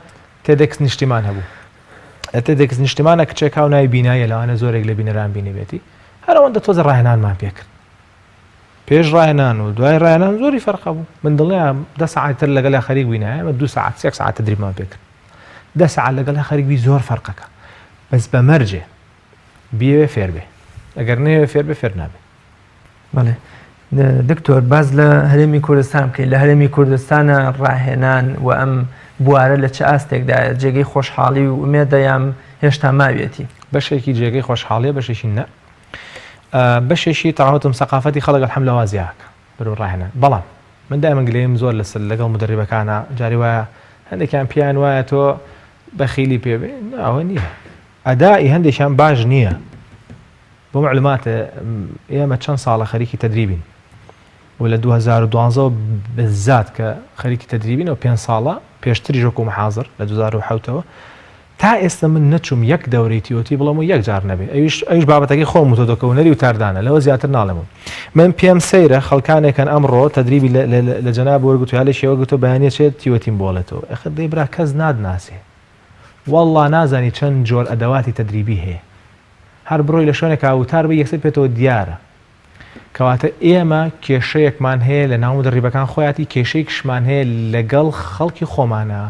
TEDx نیشتیمان هەبوو لە TEDx نیشتیمانە کچێک هاو ناوی بینایە لەوانە زۆرێک لە بینەران بینیبێتی هەر ئەوەندە تۆزە ڕاهێنانمان پێکرد پێش ڕاهێنان و دوای ڕاهێنان زۆری فەرق هەبوو من دڵنیام دە سەعات تر لەگەڵیا خەریک بووینە ئێمە دوو سەعات سێک سەعات تدریبمان پێ کرد دە سەعات لەگەڵیا خەریک بی زۆر فەرقەکە بەس بە مەرجێ. بیەوێ فێر بێ ئەگەر نەیەوێ فێر بێ فێر نابێ.
بەڵێ دکتۆر باس لە هەرێمی کوردستان بکەین لە هەرێمی کوردستانە ڕاهێنان و ئەم بوارە لە چ ئاستێکدایە جێگەی خۆشحاڵی و ئومێدە یان هێشتا ماویەتی؟
بەشێکی جێگەی خۆشحاڵیە بەشێکی نە بەشێکی تەواوتم سەقافەتی خەڵک الحمد لله وازیاکە بەرەو ڕاهێنان بەڵام من دایمە گلەیم زۆر لەسەر لەگەڵ مدربەکانە جاری وایە هەندێکیان پێیان وایە تۆ بەخیلی پێ بێ ئەوە نییە ئەدائی هەندێکیان باش نییە بۆ معلومات ئێمە چەند ساڵە خەریکی تەدریبین و لە 2012 بەزات کە خەریکی تەدریبین و پێ ساڵە پێشتری وەکو محازر لە 2007ەوە تا ئێستا من نەچوم یەک دەورەی TOT بڵێم و یەک جار نەبێ ئەویش ئەویش بابەتەکەی خۆم وتۆتەوە کە هونەری وتاردانە لەوە زیاتر ناڵێم من پێم سەیرە خەڵکانێکن ئەمڕۆ تەدریبی لە جەناب وەرگتو یا لە شێوە گوتۆ بەیانە چێت TOT م بۆڵێتەوە ئەخر دەی برا کەس نادناسێ والله نازانی چەند جۆر ئەدەواتی تەدریبی هەیە هەر بڕۆی لە شوێنێکا وتار بێ یەکسەر پێتەوە دیارە. کەواتە ئێمە کێشەیەکمان هەیە لە ناو مدەڕیبەکان خۆیاتی کێشەیەکشمان هەیە لەگەڵ خەڵکی خۆمانە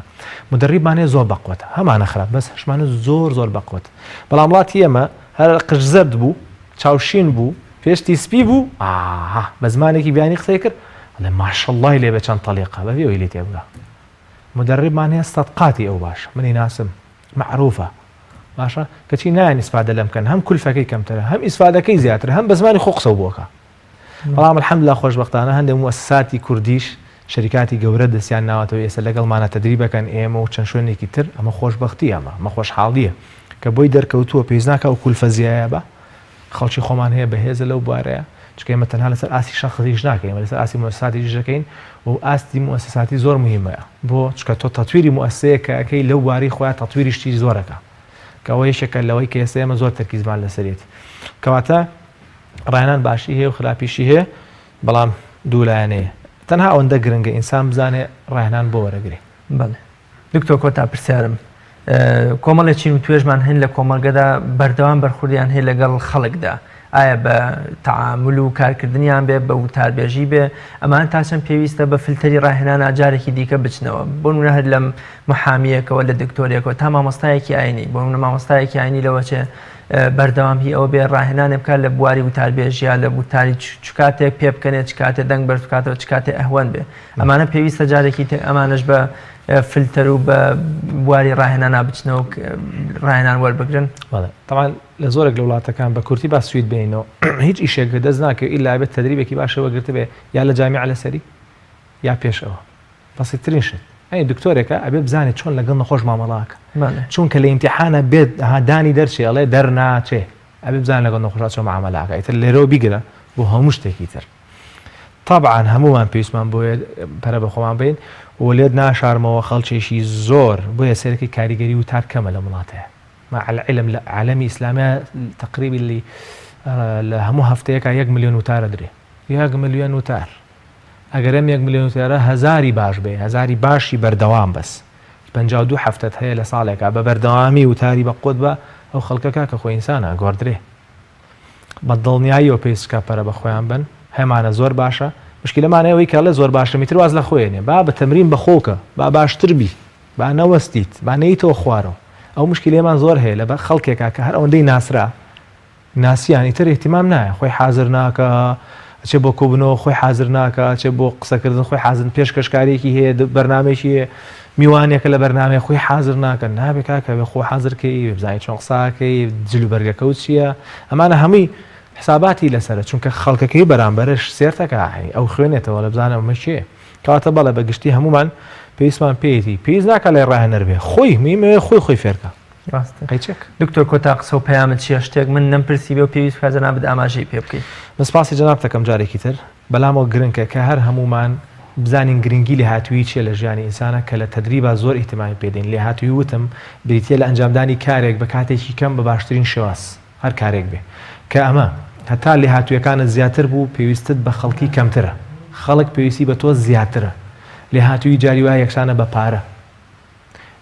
مدەڕیبمان هەیە زۆر بەقوەتە هەمانە خراپ بەس هەشمانە زۆر زۆر بەقوەت بەڵام وڵاتی ئێمە هەر قژ زەرد بوو چاوشین بوو پێشتی سپی بوو ئاها بە زمانێکی بیانی قسەی کرد ئەڵێ ماشەڵڵای لێ بە چەند تەلیقە بەبێ ئەوەی لێ تێبگا مدەڕیبمان هەیە سەد قاتی ئەو باشە منی ناسم مەعروفە باشە کەچی نایەن ئیسفادە لەم کەن هەم کولفەکەی کەمترە هەم ئیسفادەکەی زیاترە هەم بە زمانی خۆ قسە بۆکە بەڵام الحمدلله خۆشبەختانە هەندێک موسساتی کوردیش شەریکاتی گەورە دەستیان ناوەتەوە ئێستا لەگەڵمانە تەدریبەکەن ئێمە و چەند شوێنێکی تر ئەمە خۆشببختی ئەمە مە خۆشحاڵیە کە بۆی دەرکەوتووە پێویست ناکە ئەو کولفە زیایە بە خەڵکی خۆمان هەیە بەهێزە لەو بوارەیە چونکە ئێمە تەنها لەسەر ئاستی شەخسیش ناکەین ئێمە لەسەر ئاستی موئەسەساتیش دەکەین و ئاستی موئەسەساتی زۆر مهمە بۆ چونکە تۆ تەتویری موئەسەیەک کە ئەکەی لەو بوارەی خۆیان تەتویری شتی زۆرەکە کە ئەوە یەکێکە لەوەی کە ئێستا ئێمە زۆر تەرکیزمان لەسەرێتی کەواتە ڕاهێنان باشی هەیە و خراپیشی هەیە بەڵام دوولایەنەیە تەنها ئەوەندە گرنگە ئینسان بزانێ ڕاهێنان بۆ وەرەگرێ.
بەڵێ دکتۆر کۆتا پرسیارم کۆمەڵێ چین و توێژمان هەن لە کۆمەڵگەدا بەردەوام بەرخوردیان هەیە لەگەڵ خەڵکدا ئایا بە تەعامل و کارکردنیان بێ بە وتاربێژی بێ ئەمان تا چەند پێویستە بە فلتەری ڕاهێنانا جارێکی دیکە بچنەوە بۆ نمونە هەر لەم محامیەکەوە لە دکتۆرێکەوە تا مامۆستایەکی ئاینی بۆ نمونە مامۆستایەکی ئاینی لەوە چێ بەردەوام هی ئەوە بێ ڕاهێنانێ بکات لە بواری وتاربێژیا لە وتاری چ کاتێک پێ بکەنێ چ کاتێ دەنگ بەرز بکاتەوە چ کاتێ ئەهوەن بێ ئەمانە پێویستە جارێکی تر ئەمانەش بە فلتەر و بە بواری ڕاهێنانا بچنەوە ڕاهێنان وەربگرن.
بەڵێ تەبعەن لە زۆرێک لە وڵاتەکان بە کورتی با سوید بێنینەوە هیچ ئیشێک دەست ناکەوێت ئیلا ئەبێت تەدریبێکی باشی وەرگرتبێ یا لە جامیعە لەسەری یا پێش ئەوە بەسیترین شت ئەی دکتۆرێکە ئەبێ بزانێت چۆن لەگەڵ نەخۆش مامەڵاکە چونکە لە ئیمتیحانە بێت دانی دەرچێ ئەڵێ دەرناچێ ئەبێ بزانێت لەگەڵ نەخۆشا چۆن معامەلەکە ئیتر لێرەوە بیگرە بۆ هەموو شتێکی تر تەبعەن هەموومان پێویستمان بۆیە پەرە بە خۆمان بین و لێت ناشارمەوە خەڵکێکی زۆر بۆیە سەرەکی کاریگەری وتار کەمە لەم وڵاتەیە مع العلم لە عالەمی ئیسلامیە تقریبی اللي لە هەموو هەفتەیەکا یەک ملیۆن وتارە درێ یەک ملیۆن وتار ئەگەر ئەم یەک ملیۆن وتارە هەزاری باش بێ هەزاری باشی بەردەوام بەس 52 هەفتەت هەیە لە ساڵێکا بە بەردەوامی وتاری بە قوت بە ئەو خەڵکەکە کە خۆ ئینسانە گۆڕدرێ بە دڵنیاییەوە پێویست بکا پەرە بە خۆیان بەن هەمانە زۆر باشە مشکیلەمان ئەوەی کە ئەڵێ زۆر باشم ئیتر واز لە خۆی نێ با بە تەمرین بە خۆکە با باشتر بی با نەوەستیت با نەیتەوە خوارەوە ئەو مشکیلەمان زۆر هەیە لە بە خەڵکێکا کە هەر ئەوەندەی ناسرا ناسیان ئیتر اهتمام نایە خۆی حازر ناکە ئەچێ بۆ کۆبوونەوە خۆی حازر ناکە ئەچێ بۆ قسەکردن خۆی حازر پێشکەشکارێکی هەیە بەرنامەیەکی هەیە میوانێکە لە بەرنامەیە خۆی حازر ناکەن نابێ کاکە بێ خۆ حازر کەی بزانانی چۆن قساکەی جل و بەرگەکە و چییە ئەمانە هەمووی حساباتی لەسەرە چونکە خەڵکەکەی بەرامبەرش سێرتەکە ئەو خوێنێتەوە لە بزانە ئەمە کێ کەواتە بەڵێ بە گشتی هەمومان پێویستمان پێیەتی پێویست ناکە لای ڕاهێنەر بێ خۆی میمەوێ خۆی خۆی فێرکە
ڕاستە قەیچێک دکتۆر کۆتا قسە و پەیامت چییە شتێک من نەمپرسی بێ و پێویست بکات جەنابت ئاماژەی پێ بکەی
من سپاسی جەنابت دەکەم جارێکی تر بەلامەوە گرنکە کە هەر هەموومان بزانین گرنگی لێهاتوویی چیە لە ژیانی ئینسانا کە لە تەدریبا زۆر ئیهتمامی پێ دەین، لێهاتوویی وتم بریتیە لە ئەنجامدانی کارێک بە کاتێکی کەم بە باشترین شێواز هەر کارێک بێ کە ئەمە هەتا لێهاتوویەکانت زیاتر بوو پێویستت بە خەڵکی کەمترە خەڵک پێویستی بە تۆ زیاترە لێهاتوویی جاری وایە یەکسانە بە پارە.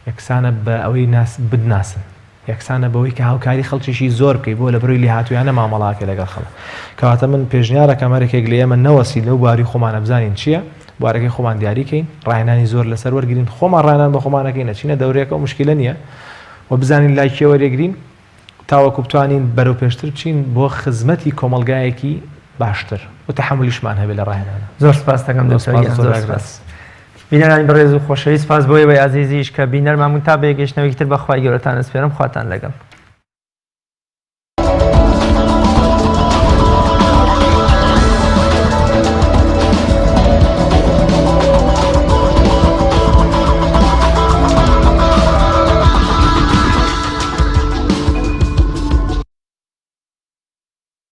یەکسانە بە ئەوەی ناس بتناسن یەکسانە بەوەی کە هاوکاری خەڵکیشی زۆر بکەی بۆ لە بەرەی لێهاتوویانە مامەڵاکە لەگەڵ خەڵک کەواتە من پێشنیارەکەم هەرێکێک لە ئێمە نەوەسی لەو بواری خۆمانە بزانین چییە بوارەکەی خۆمان دیاریکەین ڕاهێنانی زۆر لەسەر وەرگین خۆمان ڕاهێنان بە خۆمانەکەین نەچینە دەورەیەکە و مشکلە نییە و بزانین لای کێ وەرێگرین. تاوەکو بتوانین بەرەو پێشتر بچین بۆ خزمەتی کۆمەڵگایەکی باشتر و تەحەمولیشمان هەبێ لە ڕاهێنانا.
زۆر سپاست دەکەم
زۆر
دکتۆر
سپاس
گیان
زۆر
زۆر
کاک
سپاس.
ڕێز.
بینەرانی بەڕێز و خۆشەویست سپاس بۆ ئێوەی ئازیزیش کە بینەرمان بوون تا بەیەکگەیشتنەوەیەکی تر بە خوای گەورەتان ئەسپێرم خواتان لەگەڵ.